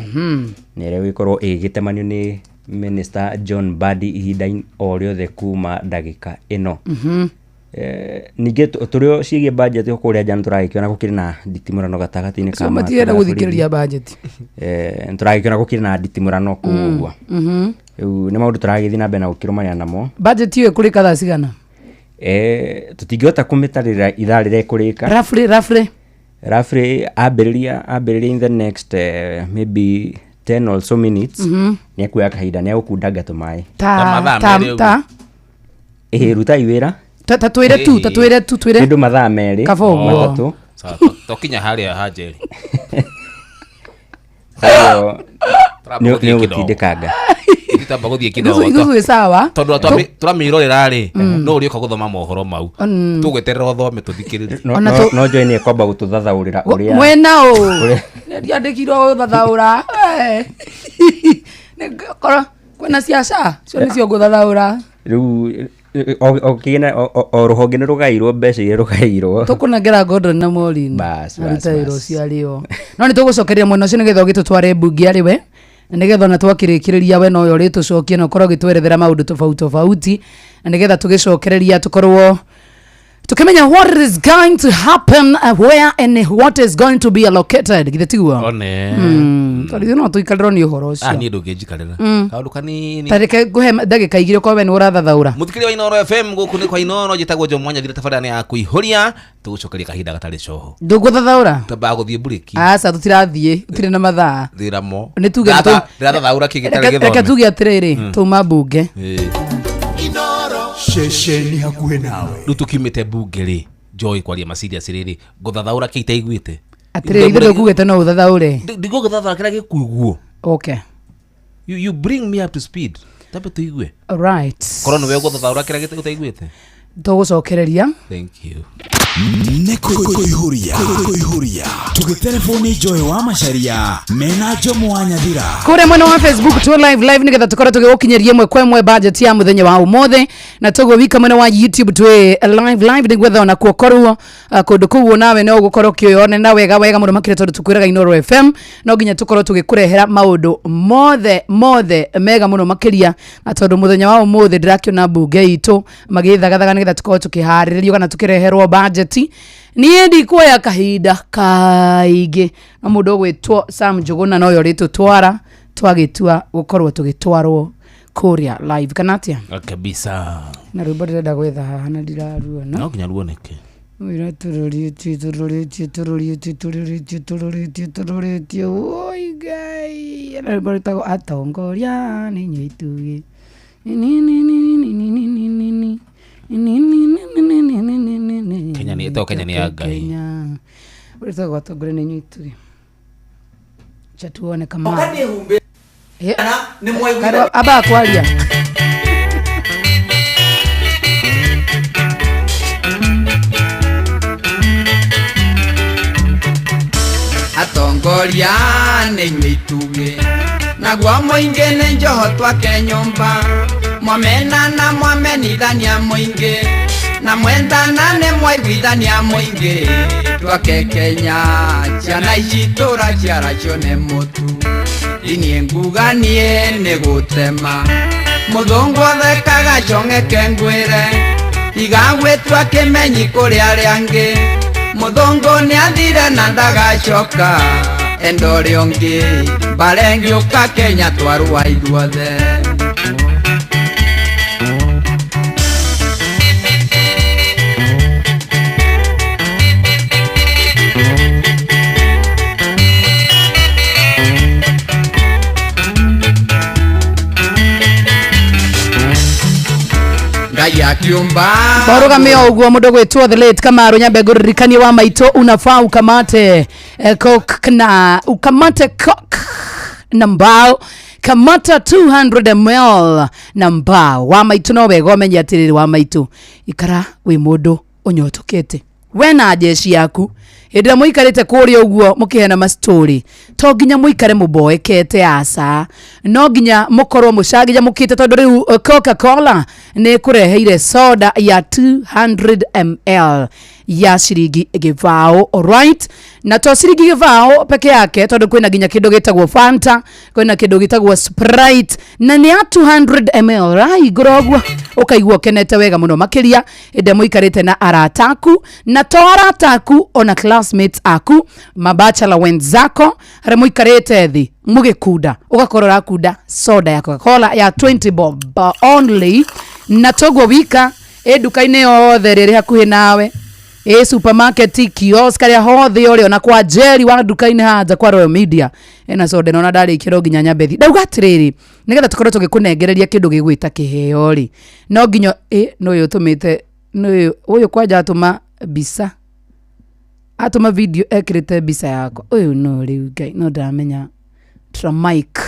na ĩrĩa ĩgũgĩkorwo ĩgĩgĩtemanio nĩ Minister John Mbadi ihinda o rĩothe kuma ndagĩka ĩno. Ningĩ tũrĩ o ciĩgiĩ budget o kũrĩa nja nĩ tũragĩkĩona gũkĩrĩ na nditimũrano gatagatĩ-inĩ ka So matirenda maabithaa a gũthikĩrĩria borithi. budget. Nĩ tũragĩkĩona gũkĩrĩ na nditimũrano kũu ũguo. Rĩu nĩ maũndũ tũragĩthiĩ na mbere na gũkĩrũmanĩra namo. Budget ĩyo ĩkũrĩka thaa cigana? Tũtingĩhota kũmĩtarĩra ithaa rĩrĩa ĩkũrĩka. Roughly, roughly. Roughly ambĩrĩria in the next maybe 10 or so minutes. Nĩ ekuoya kahinda, nĩ egũkundanga tũmaĩ. Ta Ta mathaa ta merĩ ũguo. ta Ĩhĩ, rutai wĩra. Ta twĩre tu, ta twĩre tu, twĩre. Kĩndũ mathaa merĩ Kaba ũguo. matatũ. Sawa, tokinya harĩa ha Njeri. Koguo Tũramba nĩ gũthiĩ kĩdogo. ũgũtindĩkanga. Tũtamba gũthiĩ kĩdogo. Ithuĩ twĩ sawa. Tondũ tũramĩrorera rĩ, no ũrĩũka gũthoma mohoro mau. Tũgweterera ũthome tũthikĩrĩrie. No, Ona no, no Joy nĩ ekwamba gũtũthathaũrĩra ũrĩa Mwena ũ ndiandĩkirwo gũthathaũra. Korwo kwĩna ciaca cio nĩcio ngũthathaũra. Rĩu o kĩgĩna o rũhonge nĩ rũgairwo mbeca iria rũgairwo. Tũkũnengera Gordon na Maureen. Bas, bas, Aruta wĩra bas. ũcio arĩo. No nĩ tũgũcokeria mwena ũcio nĩgetha ũgĩtũtware mbunge arĩ we, na nĩgetha ona twakĩrĩkĩrĩria we nowe ũrĩtũcokia na ũkorwo ũgĩtwerethera maũndũ tofauti tofauti, na nĩgetha tũgĩcokereria tũkorwo tukimenya what is going to happen, where and what is going to be allocated, githĩ tiguo? One. Tondũ ithuĩ no tũikarĩrwo nĩ ũhoro Ah, ũcio. niĩ ndũngĩnjikarĩra. Kaũndũ kanini. Ta reke ngũhe ndagĩka 2 ũkorwo we nĩ ũrathathaũra. Mũthikĩrĩria wa Inooro FM, gũkũ nĩ kwa Inooro, njĩtagwo Joe Mwanya thira tabarĩra nĩ ya kũihũria. Tũgũcokeria kahinda gatarĩ coho. Ndũgũthathaũra? Tambaga gũthiĩ mburĩki. Aca, tũtirathiĩ, tũtirĩ na mathaa. Thĩramo. Nĩ tuge Ndĩrathathaũra kĩ gĩtarĩ Reke gĩthome. tuge atĩrĩrĩ, tuma mbunge. Ceceni hakuhĩ nawe. Rĩu tũkiumĩte mbunge rĩ, Joy kwaria ma serious rĩrĩ, ngũthathaũra kĩ itaiguĩte. Atĩrĩrĩ, ithuĩ ndũkugĩte no ũthathaũre. Ndigũgĩthathaũra kĩrĩa gĩkuiguo. Okay. You bring me up to speed. Tambe tũigue. Alright. Korwo nĩwe ũgũthathaũra kĩrĩa ũtaiguĩte. Tũgũcokereria. Thank you. Nĩ kũihũria kũihũria tũgĩterebwo nĩ Joy wa Macharia mena Jomo wa Nyathira. Kũrĩa mwena wa Facebook tũ live live nĩgetha tũkorwo tũgĩgũkinyĩria ĩmwe kwa ĩmwe budget ya mũthenya wa ũmũthĩ, na toguo wika mwena wa YouTube twĩ live live nĩgetha ona kuo korwo kũndũ kũu nawe no ũgũkorwo ũkĩyonera wega wega mũno makĩria, tondũ tũkwĩraga Inooro FM no nginya tũkorwo tũgĩkũrehera maũndũ mothe mothe mega mũno makĩria, na tondũ mũthenya wa ũmũthĩ ndĩrakĩona mbunge itũ magĩthagathaga nĩgetha tũkorwo tũkĩharĩrĩrio kana tũkĩreherwo budget. Niĩ ndikuoya kahinda kaingĩ, no mũndũ ũgwĩtwo Sam Njũgũna noyo ũrĩtũtwara twagĩtua gũkorwo tũgĩtwarwo kũrĩa live kana atĩa? Kabisa. Na rwĩmbo ndĩrenda gwetha haha na ndiraruona. No nginya ruoneke. Wĩra tũrorĩtie tũrorĩtie tũrorĩtie tũrorĩtie tũrorĩtie tũrorĩtie, oi Ngai, na rwĩmbo rwĩtagwo atongoria nĩ inyuĩ itugĩ. Kenya nĩ ĩtagwo Kenya nĩ ya Ngai. Kenya rwĩtagwo atongoria nĩ inyuĩ itugĩ. Acha tuone kama aba kwaria. Atongoria nĩ inyuĩ itugĩ, naguo mũingĩ nĩ njoho twake nyũmba, mwamena na mwamenithania mũingĩ, na mwendana nĩ mwaiguithania mũingĩ, twake Kenya ciana ici tũraciara cione mũtu, niĩ nguga niĩ nĩ gũtema, mũthũngũ athekaga cong'eke ngwĩre, tiga gwĩtua kĩmenyi kũrĩ arĩa angĩ, mũthũngũ nĩathire na ndagacoka, enda ũrĩa ũngĩ, mbara ĩngĩũka Kenya twarũa ithuothe. akiumba Barugame ũguo mũndũ gwĩtwo the late Kamaru nyambe ngũririkanie wa maitũ unafaa ukamate coke na ukamate coke na mbao kamata 200 ml na mbao wa maitũ no wega ũmenye atĩrĩrĩ wa maitũ ikara wĩ mũndũ ũnyotokete we na jeshi yaku hĩndĩ ĩrĩa mũikarĩte kũrĩa ũguo mũkĩheana mastori to nginya mũikare mũboekete aca no nginya mũkorwo mũcanjamũkĩte tondũ rĩu Coca-Cola nĩ ĩkũreheire soda ya 200 ml ya ciringi gĩbaũ, alright, na to ciringi gĩbaũ peke yake tondũ kwĩna nginya kĩndũ gĩtagwo Fanta, kwĩna kĩndũ gĩtagwo Sprite na nĩ ya 200 ml rahingũra ũguo ũkaigua ũkenete wega mũno makĩria hĩndĩ ĩrĩa mũikarĩte na arata aku na to arata aku ona classmates aku mabachelor wenzako harĩa mũikarĩte thĩ mũgĩkunda ũgakorwo ũrakunda soda ya Coca-Cola ya 20 bob only na toguo wika ĩ nduka-inĩ yothe rĩrĩ hakuhĩ nawe ĩ supermarket kiosk harĩa hothe ũrĩ ona kwa Jerry wa nduka-inĩ haja kwa Royal Media ena soda ĩno na ndarĩkĩrwo nginya nyambe ndauga atĩrĩrĩ nĩgetha tũkorwo tũgĩkũnengereria kĩndũ gĩgwĩta kĩheo rĩ no nginya ĩ nũyũ ũtũmĩte nũyũ ũyũ kwanja atũma mbica atũma video ekĩrĩte mbica yakwa ũyũ no rĩu Ngai no ndamenya Tramike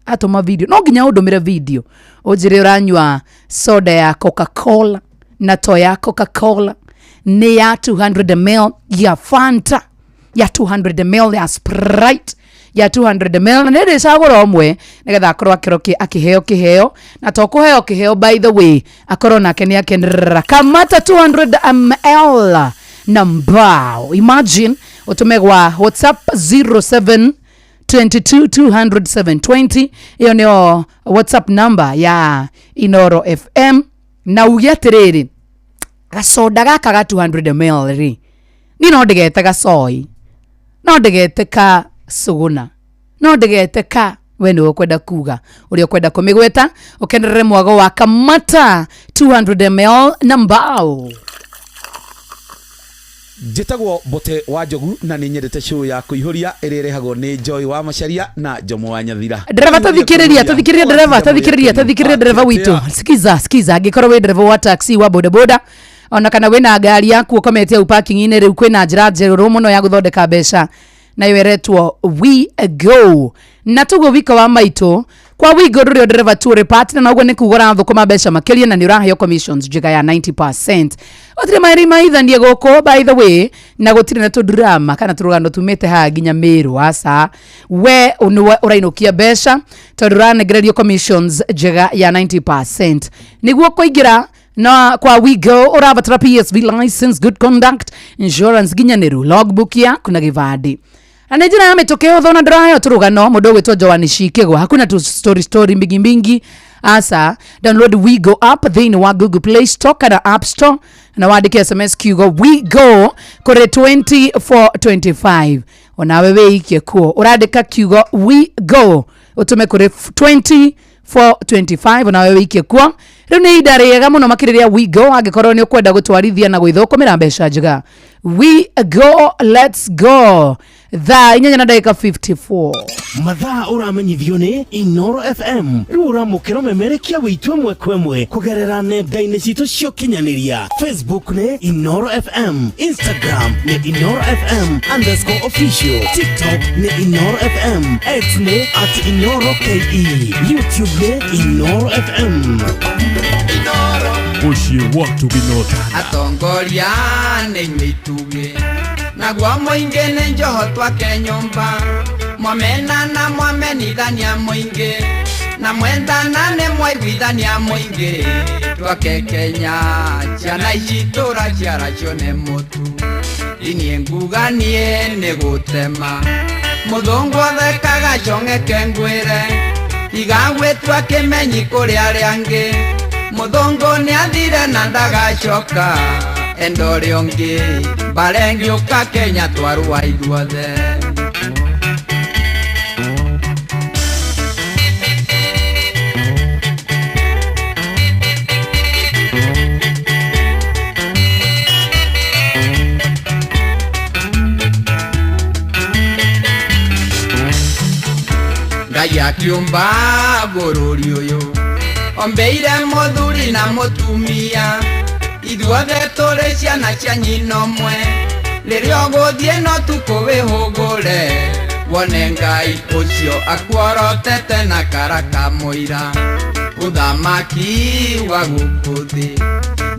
atũma video no nginya ũndũmĩre video ũnjĩre ũranyua soda ya Coca-Cola na to ya Coca-Cola nĩ ya 200 ml ya Fanta ya 200 ml ya Sprite ya 200 ml na nĩ ndĩcagũra ũmwe nĩgetha akorwo akĩheo kĩheo na to kũheo kĩheo by the way akorwo nake nĩ akenerera kamata 200 ml na mbao. Imagine ũtũme gwa WhatsApp 07 22 200 720 iyo nĩyo WhatsApp number ya Inoro FM na uge atĩrĩrĩ gacoda gaka ga 200 ml rĩ ni no ndĩgete gacoi no ndĩgete ka cũgũna no ndĩgete ka we nĩwe ũkwenda kuga ũrĩa ũkwenda kũmĩgweta ũkenerere mwago wa kamata 200 ml na mbao. Njĩtagwo Mbote wa Njogu na nĩ nyendete show ya kũihũria ĩrĩa ĩrehagwo nĩ Joy wa Macharia na Jomo wa Nyathira. Dereva tathikĩrĩria tathikĩrĩria dereva tathikĩrĩria tathikĩrĩria dereva witũ sikiza sikiza angĩkorwo wĩ dereva wa taxi wa bodaboda ona kana wĩna ngari yaku ũkomete hau parking-inĩ rĩu kwĩna njĩra njerũ mũno ya gũthondeka mbeca nayo ĩretwo We Go na tuguo wika wa maitũ kwa We Go ndũrĩ o dereva tu ũrĩ partner na ũguo nĩ kuga ũrathũkũma mbeca makĩria na nĩ ũraheo commissions njega ya 90%. Gũtirĩ maĩri maithanie gũkũ by the way na gũtirĩ na tũndrama kana tũrũgano tumĩte haha nginya Meru aca we nĩwe ũrainũkia mbeca tondũ ũranengererio commissions njega ya 90%. Nĩguo kũingĩra na kwa We Go ũrabatara PSV license, good conduct, insurance nginyanĩru, logbook yaku na gĩbandĩ. Na nĩ njĩra ya mĩtũkĩ ũthona ndĩraheo tũrũgano mũndũ ũgwĩtwo Joan Shikĩgwa hakuna tu story story mingi mingi asa download We Go app thĩinĩ wa Google Play Store kana App Store na wandĩke SMS kiugo We Go kũrĩ 2425 onawe wĩikie kuo ũrandĩka kiugo We Go ũtũme kũrĩ 2425 onawe wĩikie kuo. Rĩu nĩ ihinda rĩega mũno makĩria We Go angĩkorwo nĩ ũkwenda gũtwarithia na gwĩthũkũmĩra mbeca njega. We Go, let's go. Thaa 8:54. Mathaa ũramenyithio nĩ Inoro FM rĩu ũramũkĩra ũmemerekia wĩitũ ĩmwe kwa ĩmwe kũgerera nenda-inĩ citũ cia ũkinyanĩria. Facebook nĩ Inoro FM, Instagram nĩ Inoro FM _official, TikTok nĩ Inoro FM, X nĩ @InoroKE, YouTube nĩ Inoro FM. Mũciĩ watu binota atongoria nĩ inyuĩ itugĩ naguo mũingĩ nĩ njoho twake nyũmba mwamena na mwamenithania mũingĩ na mwendana nĩ mwaiguithania mũingĩ twake Kenya ciana ici tũraciara cione mũtu iniĩ nguga niĩ nĩ gũtema mũthũngũ athekaga cong'eke ngwĩre tiga gwĩtua kĩmenyi kũrĩ arĩa angĩ mũthũngũ nĩ athire na ndagacoka enda ũrĩa ũngĩ mbara ĩngĩũka Kenya twarũa ithuothe. Ngai akiũmba bũrũri ũyũ ombeire mũthuri na mũtumia Ithuothe tũrĩ ciana cia nyina ũmwe. Rĩrĩa ũgũthiĩ no tukũ wĩhũgũre, wone Ngai ũcio akuorotete na karaka mũira. Ũthamaki wa gũkũ thĩ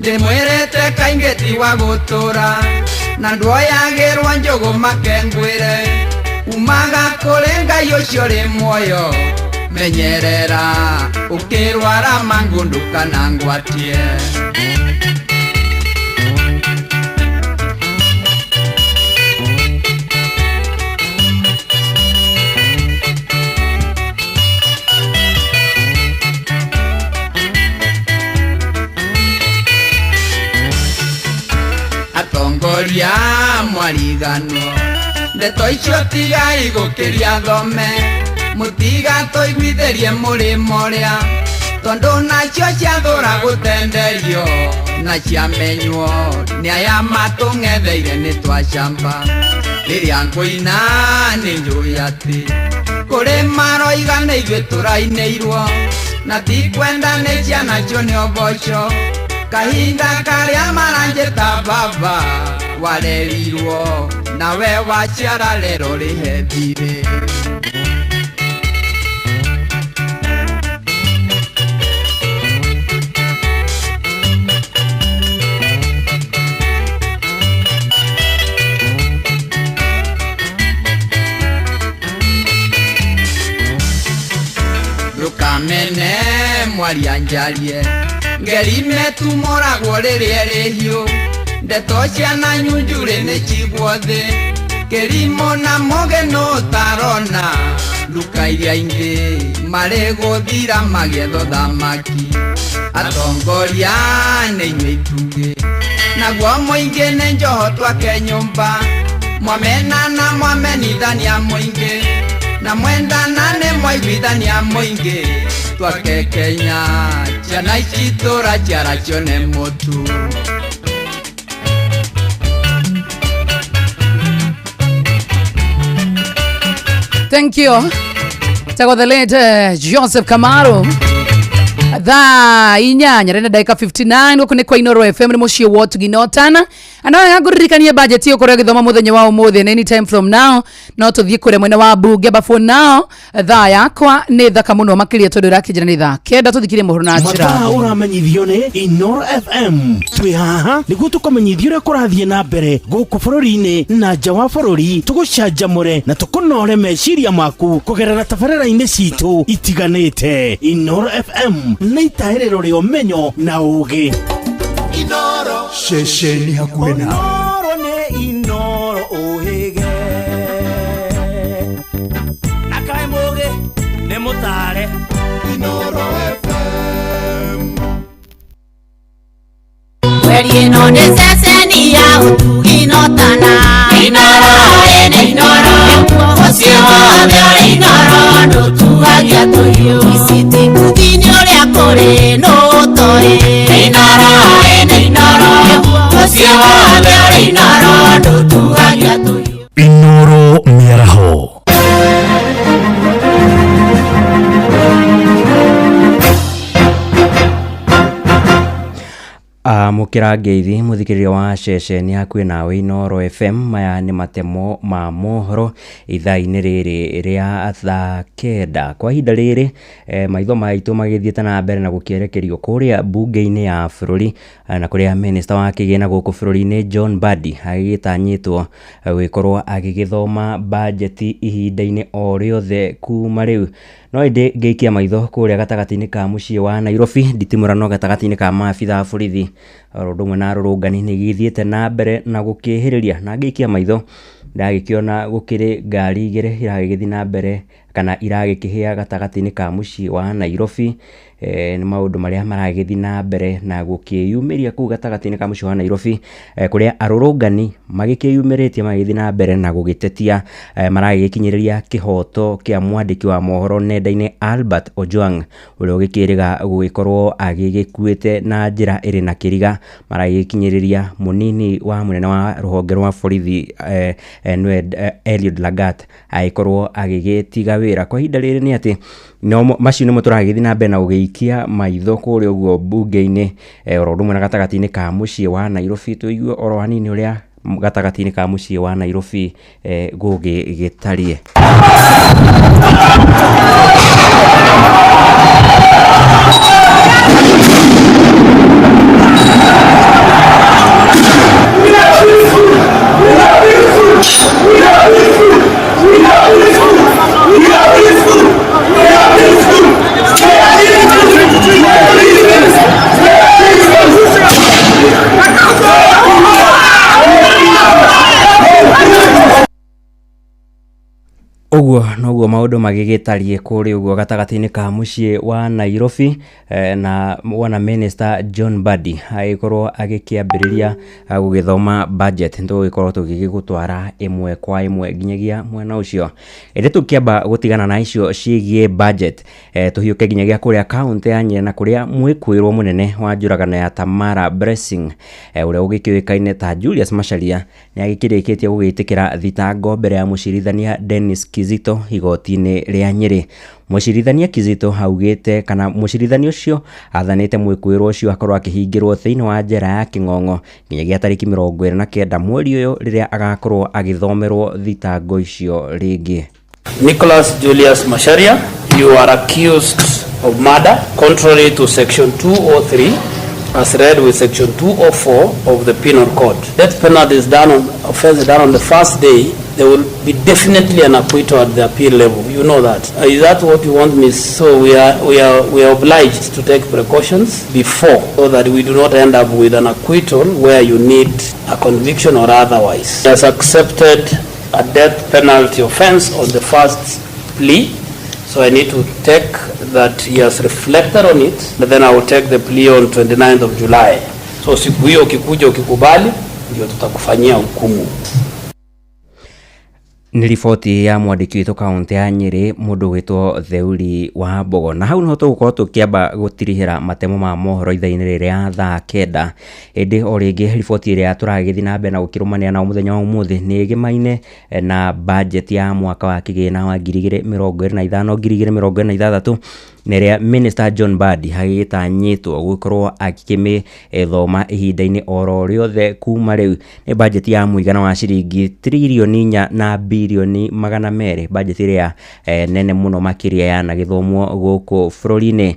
ndĩmwĩrĩte kaingĩ ti wa gũtũra, na ndwoyagĩrwo njũgũ makengwĩre. Umaga kũrĩ Ngai ũcio ũrĩ muoyo, menyerera ũkĩrwara mangũ ndũkanangwatie. Atongoria mwariganwo, ndeto icio tigai gũkĩria thome, mũtigatũiguithĩrie mũrĩmo ũrĩa, tondũ nacio ciathũra gũtenderio, na ciamenywo nĩ aya matũng'etheire nĩ twacamba. Rĩrĩa ngũina nĩ njũĩ atĩ kũrĩ maroiga nĩ ithuĩ tũrainĩirwo, na ti kwenda nĩ ciana cione ũboco. Kahinda karĩa maranjĩta baba warerirwo, nawe waciara rero rĩhe thirĩ. Ndũkamene mwaria njarie, ngerime tumoragwo rĩrĩa rĩhiũ. Ndeto ciana nyunjurĩ nĩ cigwo thĩ, kĩrimũ na mũgĩ nũ ũtarona. Nduka iria ingĩ marĩ gũthira magĩetha ũthamaki. Atongoria nĩ inyuĩ itugĩ, naguo mũingĩ nĩ njoho twake nyũmba. Mwamenana mwamenithania mũingĩ, na mwendana nĩ mwaiguithania mũingĩ. Twake Kenya ciana ici tũraciara cione mũtu. Thank you. Tago the late Joseph Kamaru. Thaa 8 na ndagĩka 59 gũkũ nĩ kwa Inoro FM nĩ mũciĩ wa ũtugi na ũtana. Andũ aya ngũririkanie budget ĩyo ũkorwo ĩgĩthoma mũthenya wa ũmũthĩ na anytime from now no tũthiĩ kũrĩa mwena wa bunge, but for now thaa yakwa nĩ thaka mũno makĩria tondũ ĩrakĩnjĩra nĩ thaa 9 tũthikirie mohoro na njĩra. Mathaa ũramenyithio nĩ Inoro FM. Twĩ haha nĩguo tũkũmenyithie ũrĩa kũrathiĩ na mbere gũkũ bũrũri-inĩ na nja wa bũrũri, tũgũcanjamũre na tũkũnore meciria maku kũgerera tabarĩra-inĩ citũ itiganĩte. Inoro FM nĩ itaĩrĩro rĩa ũmenyo na ũũgĩ. Inoro ceceni hakuhĩ nawe. Inoro nĩ Inoro ũhĩge, na kaĩ mũũgĩ nĩ mũtare. Inoro FM. Mweri ĩno nĩ ceceni ya ũtugi na ũtana. Inoro ĩ nĩ Inoro, mũciĩ wothe ũrĩ Inoro ndũtuagia tũhiũ. Iciti ũrĩa kũrĩ nũ ũtoĩ. Inoro ĩ nĩ Inoro, mũciĩ wothe ũrĩ Inoro ndũtuagia tũhiũ. Inoro mĩaraho. Amũkĩra ngeithi mũthikĩrĩria wa ceceni hakuhĩ nawe Inoro FM. Maya nĩ matemo ma mohoro ithaa-inĩ rĩrĩ rĩa thaa 9. Kwa ihinda rĩrĩ maitho maitũ magĩthiĩte na mbere na gũkĩerekerio kũrĩa bunge-inĩ ya bũrũri, na kũrĩa minista wa kĩgĩna gũkũ bũrũri-inĩ John Mbadi agĩgĩtanyĩtwo gũgĩkorwo agĩgĩthoma bajeti ihinda-inĩ o rĩothe kuma rĩu. No ĩndĩ ngĩikia maitho kũrĩa gatagatĩ-inĩ ka mũciĩ wa Nairobi, nditimũrano gatagatĩ-inĩ ka maabitha a borithi oro ũndũ ũmwe na arũrũngani nĩ gĩthiĩte na mbere na gũkĩhĩrĩria, na ngĩikia maitho ndagĩkĩona gũkĩrĩ ngari igĩrĩ iragĩgĩthiĩ na mbere kana iragĩkĩhĩa gatagatĩ-inĩ ka mũciĩ wa Nairobi. Nĩ maũndũ marĩa maragĩthiĩ na mbere na gũkĩyumĩria kũu gatagatĩ-inĩ ka mũciĩ wa Nairobi, kũrĩa arũrũngani magĩkĩyumĩrĩtie magĩthiĩ na mbere na gũgĩtetia, maragĩkinyĩrĩria kĩhoto kĩa mwandĩki wa mohoro nenda-inĩ Albert Ojwang ũrĩa ũgĩkĩrĩga gũgĩkorwo agĩgĩkuĩte na njĩra ĩrĩ na kĩriga. Maragĩkinyĩrĩria mũnini wa mũnene wa rũhonge rwa borithi nĩwe Eliud Lagat agĩkorwo agĩgĩtiga cia wĩra. Kwa ihinda rĩrĩ nĩ atĩ no macio nĩmo tũragĩthiĩ na mbere na gũgĩikia maitho kũrĩa ũguo mbunge-inĩ, oro ũndũ ũmwe na gatagatĩ-inĩ ka mũciĩ wa Nairobi. Tũigue oro hanini ũrĩa gatagatĩ-inĩ ka mũciĩ wa Nairobi gũgĩgĩtariĩ. Ũguo noguo maũndũ magĩgĩtariĩ kũrĩa ũguo gatagatĩ-inĩ ka mũciĩ wa Nairobi, na wona Minister John Mbadi agĩkorwo agĩkĩambĩrĩria gũgĩthoma budget, nĩtũgũgĩkorwo tũgĩgĩgũtwara ĩmwe kwa ĩmwe nginyagia mwena ũcio. Ĩndĩ tũkĩamba gũtigana na icio ciĩgiĩ budget, tũhiũke nginyagia kũrĩa kaũntĩ ya Nyeri na kũrĩa mwĩkũĩrwo mũnene wa njũragano ya Tamara Blessing, ũrĩa ũgĩkĩũĩkaine ta Julius Macharia, nĩ agĩkĩrĩkĩtie gũgĩtĩkĩra thitango mbere ya mũcirithania Dennis Kizito igoti-inĩ rĩa Nyeri. Mũcirithania Kizito augĩte kana mũcirithania ũcio athanĩte mwĩkũĩrwo ũcio akorwo akĩhingĩrwo thĩinĩ wa njera ya Kĩng'ong'o nginyagia tarĩki 29 mweri ũyũ rĩrĩa agakorwo agĩthomerwo thitango icio rĩngĩ. Nicholas Julius Macharia, you are accused of murder contrary to section 203 as read with section 204 of the Penal Code. Death penalty is done on offense done on the first day. There will be definitely an acquittal at the appeal level. You know that. Is that what you want, Miss? So we are obliged to take precautions before, so that we do not end up with an acquittal where you need a conviction or otherwise. He has accepted a death penalty offense on the first plea, so I need to take that he has reflected on it, but then I will take the plea on 29th of July. So siku hiyo ukikuja ukikubali, ndio tutakufanyia hukumu. Nĩ riboti ya mwandĩki witũ kaũntĩ ya Nyeri mũndũ wĩtwo Theuri wa Mbogo. Na hau niho tũgũkorwo tũkĩamba gũtirihĩra matemo ma mohoro ithaa-inĩ rĩrĩ rĩa thaa 9. Ĩndĩ o rĩngĩ riboti ĩrĩa tũragĩthiĩ na mbere na gũkĩrũmanĩra nao mũthenya wa ũmũthĩ nĩ ĩgĩmaine na budget ya mwaka wa kĩgĩna wa 2025 2026, na ĩrĩa Minister John Mbadi agĩgĩtanyĩtwo gũkorwo akĩmĩthoma ihinda-inĩ oro rĩothe kuma rĩu. Nĩ budget ya mũigana wa ciringi tririoni 4 na bilioni 200, budget ĩrĩa nene mũno makĩria yanagĩthomwo gũkũ bũrũri-inĩ.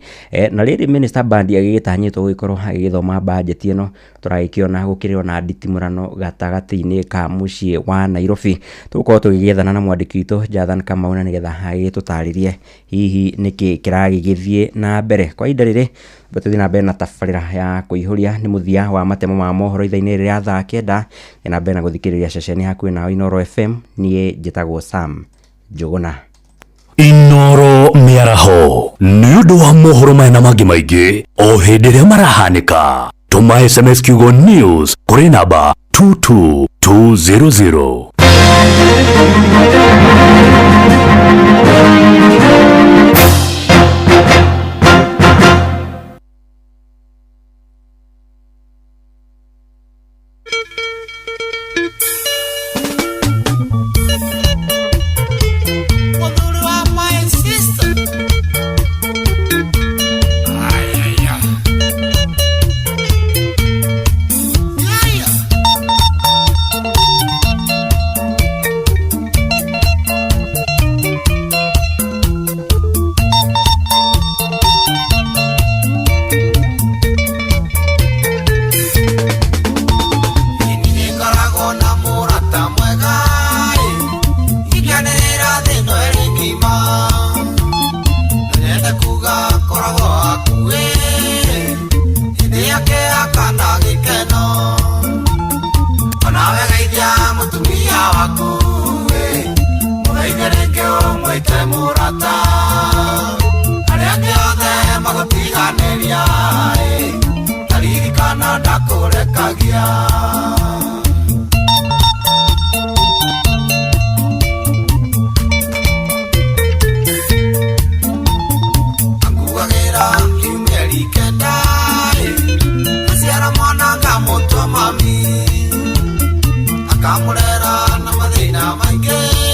Na rĩrĩ Minister Mbadi agĩgĩtanyĩtwo gũgĩkorwo agĩgĩthoma budget ĩno, tũragĩkĩona gũkĩrĩ ona nditimũrano gatagatĩ-inĩ ka mũciĩ wa Nairobi. Tũgũkorwo tũgĩgĩethana na mwandĩki witũ Jathan Kamau na nĩgetha agĩtũtarĩrie hihi nĩkĩ kĩragĩgĩthiĩ na mbere. Kwa ihinda rĩrĩ tũthiĩ na mbere na tabarĩra ya kũihũria. Nĩ mũthia wa matemo ma mohoro ithaa-inĩ rĩrĩa thaa 9. Na mbere na gũthikĩrĩria ceceni hakuhĩ nawe Inooro FM. Niĩ njĩtagwo Sam Njũgũna. Inooro mĩaraho nĩ ũndũ wa mohoro maya na mangĩ maingĩ o hĩndĩ ĩrĩa marahanĩka. Tũma SMS kiugo news kũrĩ namba 22200. Akamurera na mathĩna maingĩ.